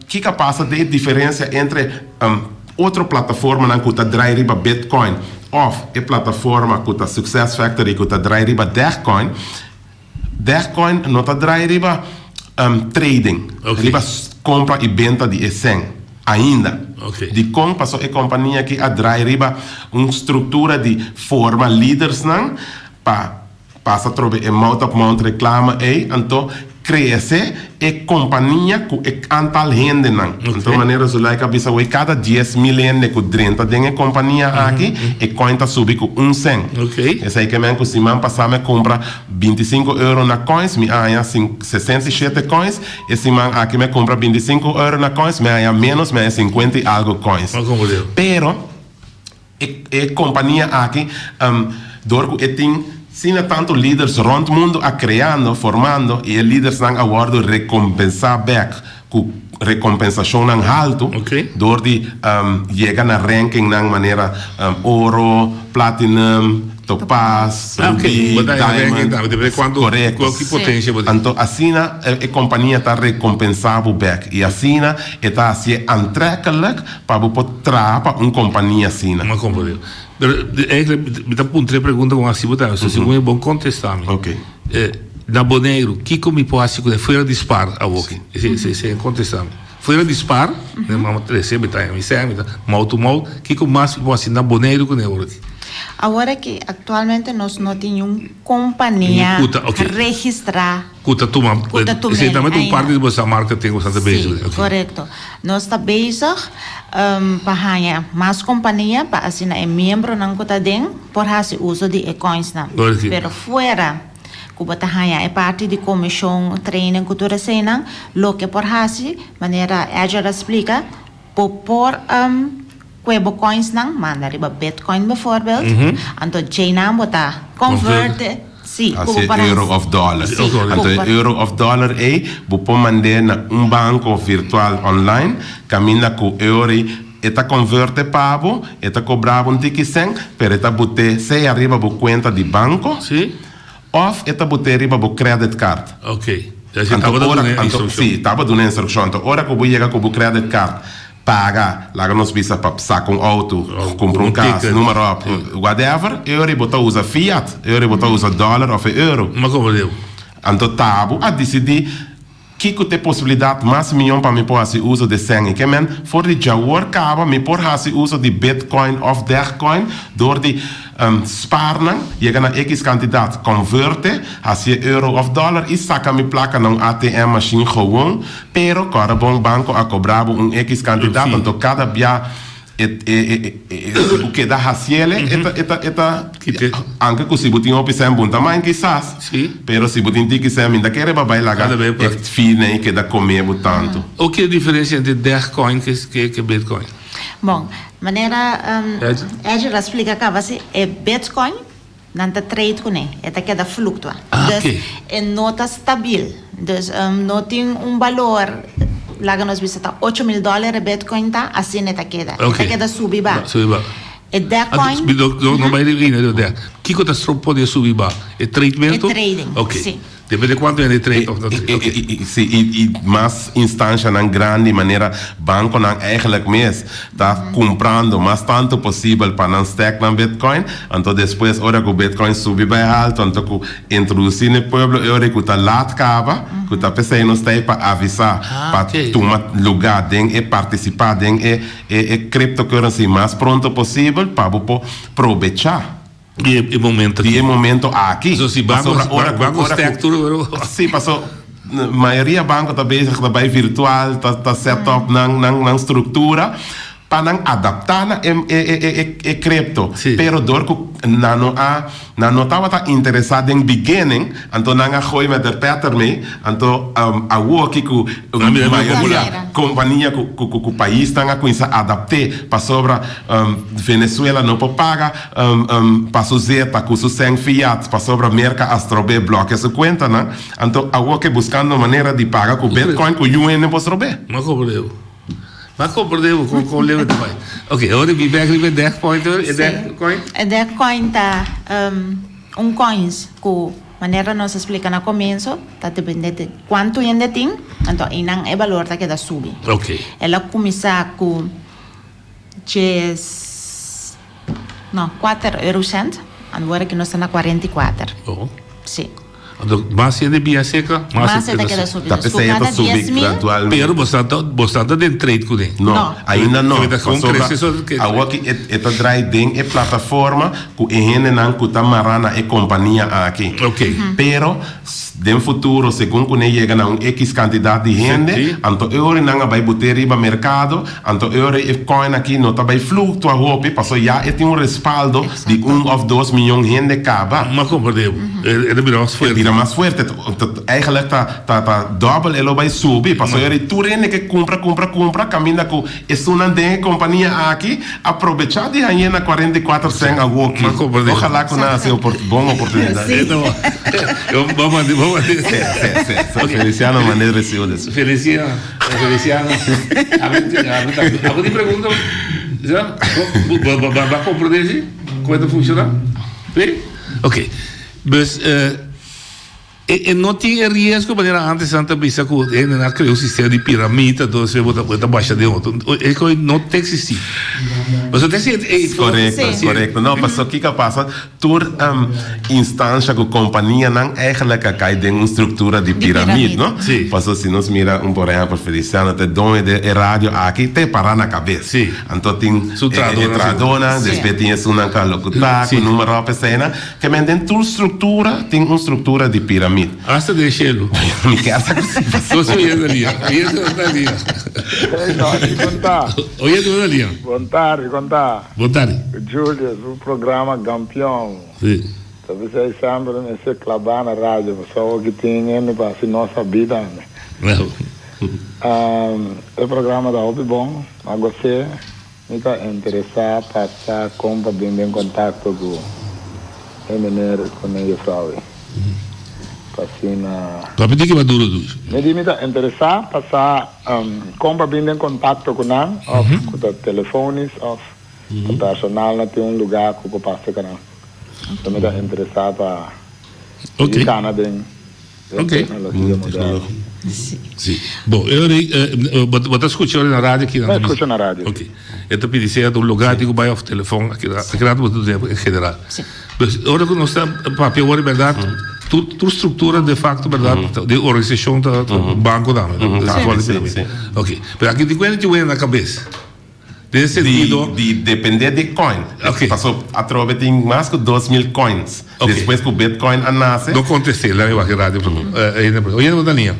Kiko a pasa den e diferensia entre otro plataformanan ku ta drai riba Bitcoin òf e plataforma ku ta Success Factory ku ta drai riba Dagcoin? Dagcoin no ta drai riba trading, riba kompra i benta di e sèn ainda. Dikon? Pasobra e kompania aki a drai riba un struktura di forma lidersnan pa Pasa trobe e mouth of mouth reklama ei, anto krese e kompania ku e antal hendenan. Anto manera Zulaika a bisa awor kada 10.000 hende ku drenta den e kompania aki, e coin ta subi ku un sèn. Esei ke men ku siman pasá mi a kumpra 25 euro na coins, mi a haña 67 coins, e siman aki mi a kumpra 25 euro na coins, mi a haña ménos, mi a haña 50 i algu coins. Pero. E kompania aki, dor ku e tin asina tantu liders rònt mundu a kreando, formando, i e lidersnan a wòrdu rekompensá bèk ku rekompensashonnan haltu dor di yega na rankingnan manera oro, platinum, topaz, rubí, diamond. Korekto. Anto asina e kompania ta rekompensá bo bèk i asina e ta hasié antrekkelijk Pa bo por traha pa un kompania asina. Mi a komprende. Pero eigenlijk mi ta puntra e pregunta kon hasi bo ta, so segun e bon kontesta mi. Oké. Na Boneiru, kiko mi por hasi ku e fuera di spar awoki? Si si si kontesta mi. Fuera di spar, mi mama trese, mi ta mi sè, mi ta mouth to mouth, kiko mas mi por hasi na Boneiru ku ne ora aki? Awor aki aktualmente nos no tin un kompania registrá. Ku ta tuma, Ku ta tum'é, esei tambe ta un ainda. parti di boso marketing ku boso ta bezig Sí, oké. korekto. Nos ta bezig pa haña mas kompania pa asina e miembronan ku ta den por hasi uso di e coinsnan. Oké. Pero fuera ku bo ta haña e parti di komishon, training ku tur eseinan, loke por hasi, manera Edgar a splika, bo por kue bo coinsnan manda riba bitcoin bijvoorbeeld, anto djeinan bo ta convert. Sí, ku Hasi bo por euro hasi. of dollar. Sí, ku Anto bo e por. euro of dollar ei bo por mand'é na un banko virtual online kaminda ku euro ei e ta converte pa bo, e ta kobra bo un tiki sèn, pero e ta bot'é sea riba bo kuenta di banko Sí. of e ta bot'é riba bo credit card. Ok. Ya si Anto tabata ora, duna anto, instrukshon. sí, tabata duna instrukshon. Anto ora ku bo yega ku bo credit card Paga, laga nos bisa pa saca un auto, cumpra un cas, noem maar op, whatever, e ora bo ta usa fiat, e ora bo ta usa dollar of e euro. Ma como deu? Anto ta bo a dicidi kico ta e posibilidad mas miyon pa mi por haci uso di cen y ke men for di djawor caba mi por haci uso di bitcoin of degcoin door di Spaar nan, yega na ekis kantidat, konverte, hasié euro òf dòler i saka mi plaka na un ATM machine gewoon, pero kòrda bon banko a kobra bo un ekis kantidat, anto kada bia e e si bo keda hasiele e ta e ta e ta anke ku si bo tin hopi sèn bon ta main kisas, pero si bo tin tiki sèn mi ta kere bo a bai laga e fee nei keda kome bo tantu. Oke diferensia entre degcoin ke bitcoin? Bon. Manera Edger a splika kaba si e bitcoin nan ta trade kuné, e ta keda fluktua. Dus e no ta stabil. Dus no tin un balor, laga nos bisa ta 8000 dòler e bitcoin ta, asina e ta keda. E ta keda subi ba. E Dagcoin. No bai riba e dek. Kiko ta pone subi ba? E tradementu? E trading, si. Depende kuantu hende trade of no trade. I si, i mas instanshanan grandi manera bankonan eigenlijk mes ta kumprando mas tantu posibel pa nan stack nan bitcoin. Anto despues ora ku bitcoin subi bai haltu anto ku introdusí na e pueblo e ora ku ta laat kaba ku ta p'esei nos ta ei pa avisá pa tuma lugá den e partisipá den e e cryptocurrency mas pronto posibel pa bo por probechá. Di e momento aki. Di e momento aki. So si banco, ora, banco stack tur. Si, paso mayoria banco ta bezig ta bai virtual, ta ta set up nan nan nan structura pa nan adapta na e e e e crypto. Si. Pero door cu nan no a nan no tabata interesa den beginning, anto nan a gooi met der petter mee, anto awoki cu mayoria compania cu cu cu paisnan a cuminsa adapte pasobra Venezuela no por paga pa su zeta ku su sèn fiat pasobra Merka a strob'é blòkia su kuentanan, anto awor ke buskando manera di paga ku bitcoin ku yu hende por strob'é. M'a komprendé bo. M'a komprendé bo kon kon leu e ta bai. Ok, awor di bin bèk riba e dagcoin tur, e dagcoin. E dagcoin ta un coins ku manera nos a splika na komienso ta depende di kuantu hende tin, anto einan e balor ta keda subi. Ok. El a kuminsá ku. Djes, no, kuater eurocent, awor aki nos ta na 44. Oh. Si. Anto mas hende bia seka, mas Mas e ta keda subi. Ta Dus ku p'esei e ta kada subi 10.000. gradualmente. Pero bo sa ta, bo sa ta den trade kuné. No, No. ainda no. Ke ta kon Pasobra krese so ke awor ki e e ta draai den e plataforma ku e hendenan ku ta mará na e kompania aki. Ok. Pero Den futuro, segun ku ne yega na un ekis kantidat di hende, anto e ora nan a bai bot'é riba merkado, anto e ora e coin aki no ta bai fluktua hopi, paso ya e tin un respaldo di un òf dos miyon hende kaba. M'a komprendé bo. E ta bira mas fuerte. E bira mas fuerte. Eigenlijk ta ta dòbel e lo bai subi, paso e ora tur hende ke kumpra, kumpra, kumpra, kaminda ku esunnan den e kompania aki a probechá di hañ'é na 44 sèn awoki. Ojalá ku nan hasi bon oportunidat. Feliciano manda e resibo despues. Feliciano, Feliciano. Abo tin pregunta? Bo a komprendé si? Kon e ta funshoná? Sí? Ok. Dus. E no tin e riesgo manera antes nan ta bisa ku hende nan a krea un sistema di piramid entonces bo ta bo ta basha den otro. E kos no ta existi. Pasobra ta sinti ey for. Korekto, korekto. No, pasobra kiko a pasa tur instansha ku kompanianan eigenlijk a kai den un struktura di piramid, no? Si. Pasobra si nos mira un por ehèmpel Feliciano ta e doño di e radio aki ta e pará na kabes. Si. Anto tin Su e trahadónan, despues tin esunnan ku a lokutá, ku numero op eseinan. Ke men den tur struktura tin un struktura di piramid. Hasta den shelu. Mi ke sa ku si pasó. Nos oye na lia. Oye na lia. Hey, Nòchi, kon ta? Oye na lia. Bon tardi, kon ta? Bon tardi. Julius, bo programa Gampion. Si. Ta bisa ei semper mester klabá na radio pasobra awor ki tin hende pa hasi nos sabí tambe. E programa ta hopi bon, m'a gos'é. Mi ta interesá pa sa kon pa bin den kontakto ku e meneer ku e jufrou ei. Pa asina. Papia di ki ba duro dus. Mi di mi ta interesá pa sa kon pa bin den kontakto ku nan òf ku ta telefonis òf ta personal na tin un lugá ku por pasa ku nan. So mi ta interesá pa sigui kana den. Ok. Si. Bo, e ora ei, bo, bo ta skucha ora na radio aki? Mi skucha na radio. Ok. E ta pidi sea ta un lugar di ku bai òf telefòn, aki aki rato bo ta duna en general. Si. Dus ora ku nos ta papia awor bèrdat, tur tur struktura de fakto bèrdat di organisashon ta banko tambe. Si, si. Ok. Pero aki di kuenta tin wena na kabes. Den sentido. Di depende di coin. Ok. Paso atrobe tin mas ku 2000 coins. Ok. Despues ku bitcoin a nase. No kontest'é, laga e wak e radio promé. Oye bo ta liña.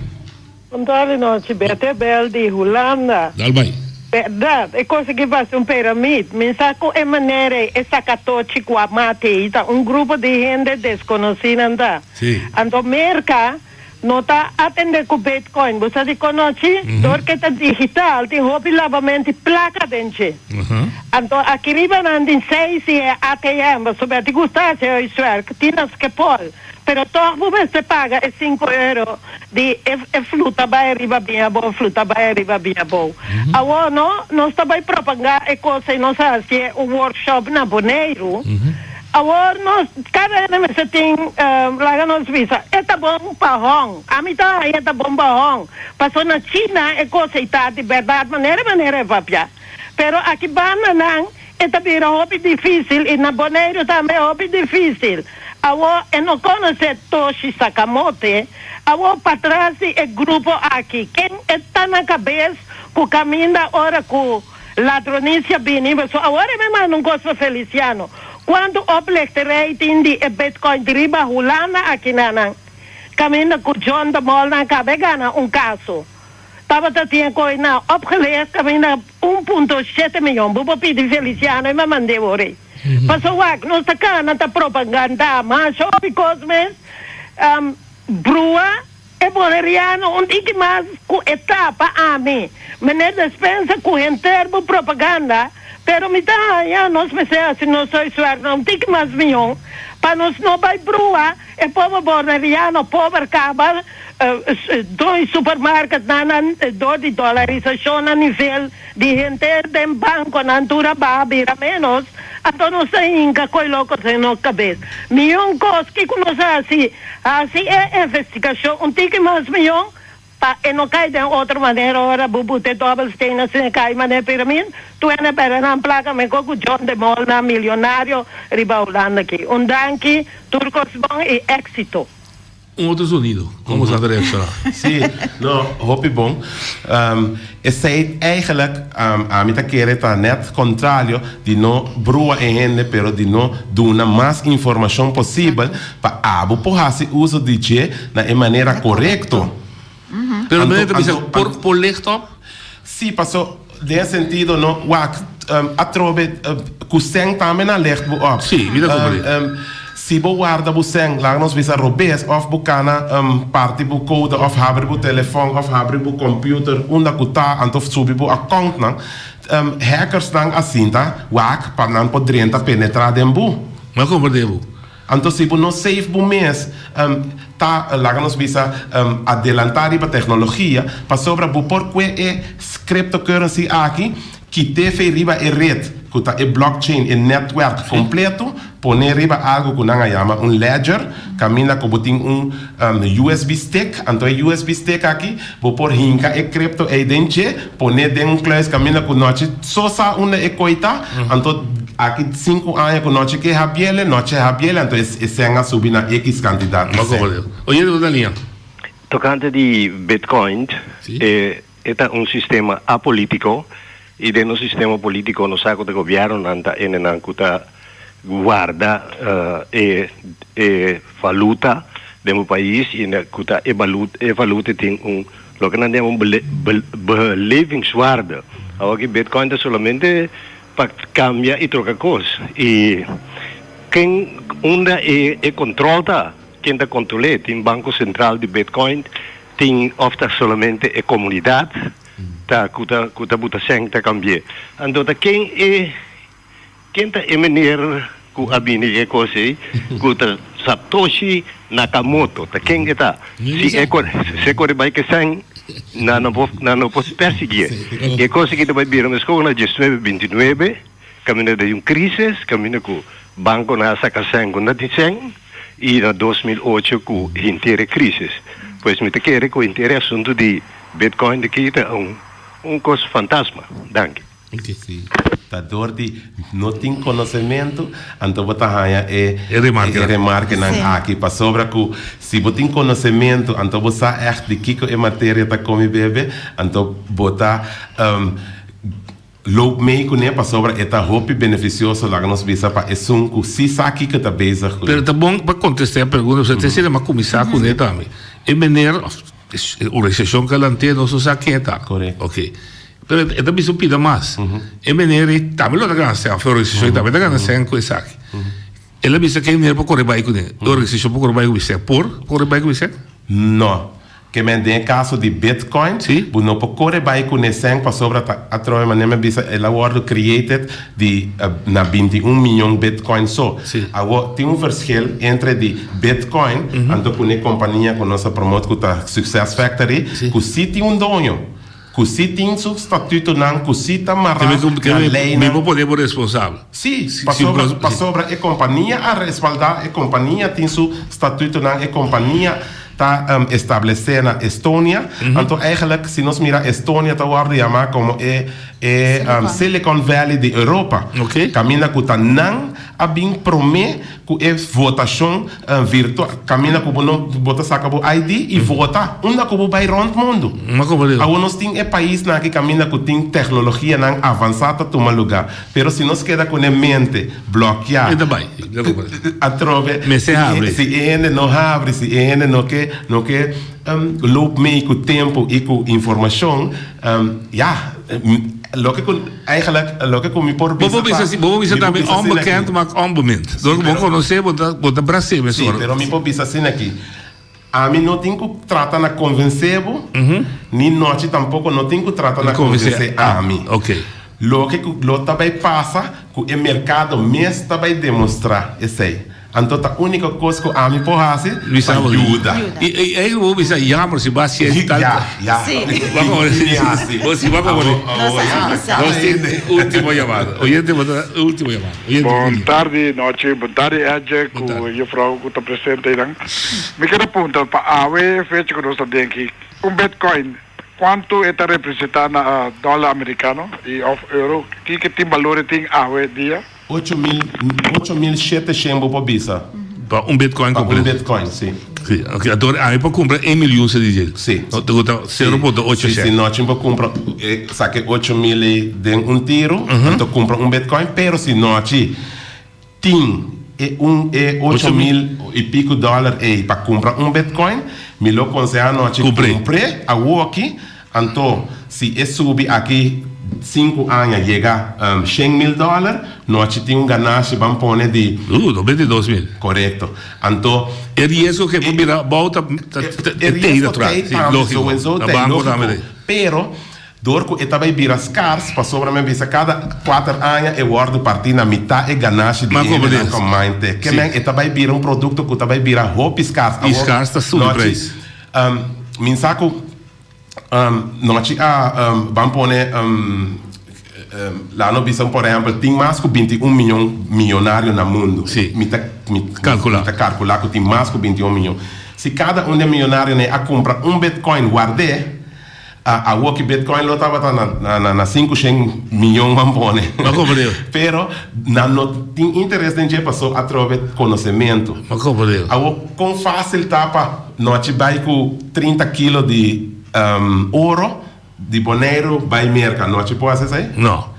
Bon tardi nochi, Bete Bel di Hulanda. Dal bai. Berdad, e kos aki parse un piramid. Mi sa ku e manera ei e sakatochi ku a mata ei ta un grupo di hende deskonosí nan ta. Sí. Anto Merka. No ta atende ku Bitcoin. Bo sa di konochi? Dor ke ta digital tin hopi labamenti plaka den dje. Anto aki riba nan tin seis di e ATM, pasobra a ti gusta hasi huiswerk, tin na Schiphol. Pero tog bo mester paga e sinku euro di e e fluta bai ariba bin abou, fluta bai ariba bin abou. Awor no, nos ta bai propagá e kos ei, nos a hasié un workshop na Boneiru. Awor nos kada hende mester tin, laga nos bisa, e ta bon pa hon. Ami ta haña e ta bon pa hon. Paso na China e kos ei ta di bèrdat manera manera e papia. Pero aki banda nan e ta bira hopi difísil i na Boneiru tambe hopi difísil. Awor e no konosé Toshi Sakamote. Awor patras di e grupo aki ken e ta na kabes ku kaminda ora ku Ladronisia bini paso awor e me manda un kos pa Feliciano. Kuantu oplichterij tin di e bitcoin di riba Hulanda aki na nan kaminda ku John de Mol nan kaba e gana un kaso. Tabata tin e koi na opgelicht kaminda un punto shete miyon. Bo por pidi Feliciano e me mand'e wor ei. Paso wak nos ta kana ta propaganda masha hopi kos mes. Brua. E boneriano un tiki mas ku e ta pa ami. Meneer Despensa ku henter bo propaganda, pero mi ta haña nos mester hasi nos huiswerk un tiki mas mihó pa nos no bai brua e pober boneriano pober kaba doi supermarketnan dor di dolarisashon na nivel di henter den bankonan tur a baha bira ménos, anto nos ta hinka koe loko den nos kabes. Mion kos kiko nos hasi? Hasi e investigashon un tiki mas mion pa e no kai den otro manera ora bo buta e dobbelsteen asina e kai manera piramid, tur hende perde nan plaka mekor ku John de Mol nan milionario riba Hulanda aki. Un danki, tur kos bon i éksito. Un otro zonido. Kon boso ta reakshoná? Sí, no, hopi bon. Esei eigenlijk ami ta kere ta net kontrario di no brua e hende pero di no duna mas informashon posibel pa abo por hasi uso di dje na e manera korekto. Pero meneer ta bisa por por licht op? Sí, paso den e sentido no wak atrobe ku sèn tambe nan licht bo op. Sí, mi ta komprende. Si bo warda bo sèn, laga nos bisa robes òf bo kana parti bo kode òf habri bo telefòn òf habri bo kòmpiuter unda ku ta anto subi bo akountnan, hackersnan a sinta wak pa nan por drenta penetrá den bo. Mi a komprende bo. Anto si bo no safe bo mes ta, laga nos bisa, adelantá riba teknologia pasobra bo por kue e cryptocurrency aki, kit'é fe riba e red ku ta e blockchain, e netwerk kompleto, pon'é riba algu ku nan a yama un ledger, kaminda ku bo tin un usb stick, anto e usb stick aki bo por hinka e crypto ei den dje, pon'é den un kluis kaminda ku nochi so sa unda e koi ta, anto aki sinku aña ku nochi ke habiele, nochi habiele, anto e sèn a subi na ekis kantidat di sèn. Oye, di bo liña. Tokante di bitcoin, e E ta un sistema apolítiko i den nos sistema polítiko nos sa ku ta gobièrnunan ta hendenan ku ta warda e e valuta den bo pais i ku ta e balut e valuta tin un loke nan ta yama un belevingswaarde. Awor ki bitcoin ta solamente pa kambia i troka kos i ken unda e e kontrol ta ken ta kontrol'é tin banko sentral di bitcoin Tin of ta solamente e comunidad ta cu ta cu ta buta sèn ta cambi'é. Anto ta ken e ken ta e meneer cu a bini e cos ei cu ta Satoshi Nakamoto ta ken e ta? Si e core si e core bai ke sèn nan no por nan no por persiguié. E cos aki ta bai bira mescos na diesnuebe bintinuebe caminda den un crisis caminda cu banconan a saca sèn cu no tin sèn. i na 2008 ku henter e krisis. Pues mi ta kere ku henter e asuntu di Bitcoin di ki ta un un kos fantasma. Danki. Si, ta dor di no tin konosementu, anto bo ta haña e remarkenan aki. Pasobra ku si bo tin konosementu, anto bo sa ègt di kiko e materia ta komi bebe, anto bo ta Loop mee kuné pasobra e ta hopi benefisioso, laga nos bisa pa esun ku si sa kiko ta bezig kuné. Pero ta bon pa kontestá e pregunta, pasobra te esei m'a kuminsá kuné tambe. E meneer òf e organisashon ku a lant'é nos no sa ken e ta. Korekto. Oke. Pero e ta bisa un pida mas. E meneer ei tambe lo ta gana sèn òf e organisashon ei tambe ta gana sèn ku esaki. El a bisa ku e meneer por kore bai kuné, e organisashon por kore bai ku bisèk. Por kore bai ku bisèk? No. Ke men den e kaso di Bitcoin, bo no por kore bai ku ne sèn pasobra ta atrobe manera mi a bisa el a wòrdu created di na 21 miyon Bitcoin so. Awor tin un verschil entre di Bitcoin anto ku ne kompania ku nos a promote ku ta Success Factory ku si tin un doño, ku si tin su statutonan, ku si ta mará na leynan. Mi por pone bo responsabel. Sí, pasobra pasobra e kompania a respaldá, e kompania tin su statutonan, e kompania ta establesé na Estonia. Anto eigenlijk si nos mira Estonia ta wòrdu yamá komo e e Silicon Valley di Europa. Kaminda ku ta nan a bin promé ku e votashon virtual, kaminda ku bo no bo ta saka bo ID i vota unda ku bo bai rònt mundu. Awor nos tin e paisnan aki kaminda ku tin teknologianan avansá ta tuma lugá. Pero si nos keda ku ne mente blòkiá, atrobe si e hende no habri, si e hende no ke no ke loop mee ku tempu i ku informashon, ya, loke ku eigenlijk loke ku mi por bisa ta. Bo por bisa tambe onbekend maakt onbemind. Dor ku bo konosé bo ta bo ta bras'é mesora. Sí, pero mi por bisa asina aki, ami no tin ku trata na konvensé bo, ni nochi tampoko no tin ku trata na konvensé ami. Loke ku lo ta bai pasa ku e merkado mes ta bai demostrá esei. Anto ta úniko kos ku ami por hasi pa yuda. I ei bo bisa jammer si bo hasi esei tal. Ya, ya. Mi hasi. Bo si bo a komprendé. Nos tin último yamada. Oyente bo ta último yamada. Oyente Bon tardi nochi, bon tardi Edje ku juffrouw ku ta presente einan. Mi ker a puntra pa awe fecha ku nos ta den aki, un bitcoin Cuanto e ta representa na dollar americano y of euro? Kiko tin balor e tin awe dia? 8000, 8700 bo por bisa. Pa un bitcoin Pa un completo. bitcoin, si. Si, ok, anto ami por cumpra un miljoen si di dje. Si. No, te gusta 0.8 Si, si nochi bo cumpra, e saca e 8000 ei den un tiro, anto cumpra un bitcoin, pero si nochi Tin e un e 8000 i pico dollar ei pa cumpra un bitcoin, mi lo conseha anochi cumpr'e awoki, anto si e subi aki cinco aña yega 100.000 dollar, nochi tin un ganashi ban pone di. 92.000. Corecto. Anto. E riesgo ke por bira abou ta tei natural. E riesgo tei tambe, sowieso tei, logico. Pero. Dor ku e ta bai bira skars, pasobra mi a bisa kada kuater aña e wòrdu partí na mitá e ganashi di hendenan ku mainte. Ke men e ta bai bira un produkto ku ta bai bira hopi skars. I skars ta subi preis. Mi sa ku nochi a ban pone laat nos bisa por ehèmpel tin mas ku 21 miyon miyonario na mundu. Mi ta mi ta kalkulá ku tin mas ku 21 miyon. Si kada un di e miyonarionan ei a kumpra un bitcoin ward'é. Awor ki bitcoin lo tabata na 500 miyon ban pone. Ma komprende. Pero nan no tin interes den dje paso atrobe konosementu. Ma komprende. Awor kon fasil ta pa nochi bai ku 30 kilo di oro di Boneiru bai Merka? Nochi por hasi esei? No.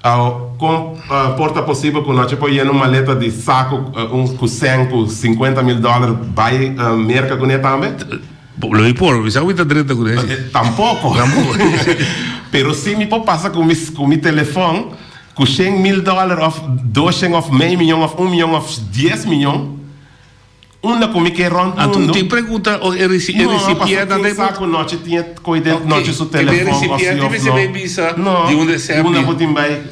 Awor kon por ta posibel ku nochi por yena un maleta di saku un ku sèn ku 50 mil dòler bai Merka kuné tambe? Lo mi por, mi sa ku mi ta drenta kuné si. Tampoko. Tampoko. Pero si mi por pasa ku mi ku mi telefòn ku shen mil dòler òf doshen òf mei miyon òf un miyon òf dies miyon, unda ku mi ke rònt Anto mundu. tin pregunta o e resi e No, resipiente pasobra ken sa ku nochi tin e koi den nochi su telefòn òf si resipiente òf mester no. bai bisa No, di unda e sèpi. unda bo tin bai,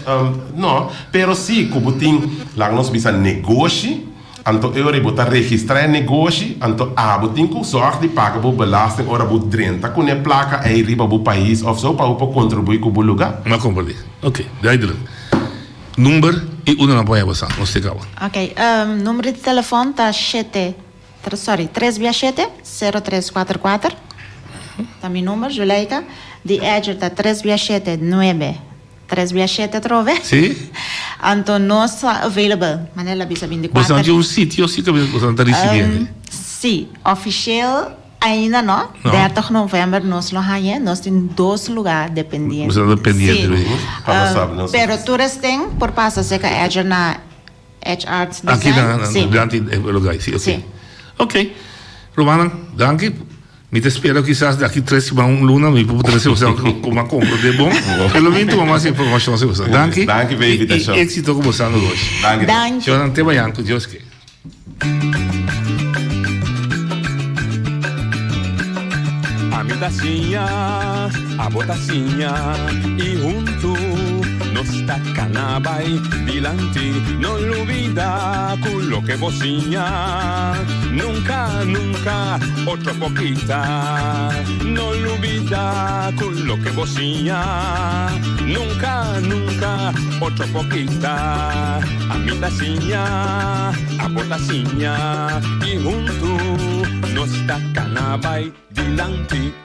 no. Pero si ku bo tin, laga nos bisa negoshi. Anto e ora bo ta registrá e negoshi, anto abo tin ku sòrg di paga bo belasting ora bo drenta ku ne plaka ei riba bo pais òf so pa bo por kontribuí ku bo lugá. M'a komprendé. Ok, duidelijk. Number i unda nan por haña bo sa. Nos te kaba. Ok, number di telefòn ta shete, sorry, tres bia shete, sero tres kuater kuater. Ta mi number, Juleika. Di Edger ta tres bia shete, nuebe Tres bia shete atrobe. Sí. Anto nos ta available, manera el a bisa 24. Boso tin un sitio si kaminda boso ta ricibi hende? Sí, officieel ainda no. No. 30 november nos lo hañ'e. Nos tin dos lugar dependiente. Boso ta pendiente. Sí. Pa nos sabi, nos. Pero tur esten por pasa cerca Edger na Edge Arts Aki Design. na Sí. dilanti e lugar, sí, ok. Sí. Ok. Rumannan, danki. Mi ta spera kisas di aki tres siman un luna mi por trese boso ku a komprondé bon. Pero mi tuma mas informashon si boso. Danki. Danki pa e invitashon. I éksito ku boso negoshi. Danki. Danki. Shownan te mañan ku Dios ke. Ami ta siña, abo ta siña y hunto nos ta cana bay dilanti. No lubida cu loke bo siña nunca, nunca otro por kita. No lubida cu loke bo siña nunca, nunca otro por kita. Ami ta siña, abo ta siña y hunto nos ta cana bay dilanti.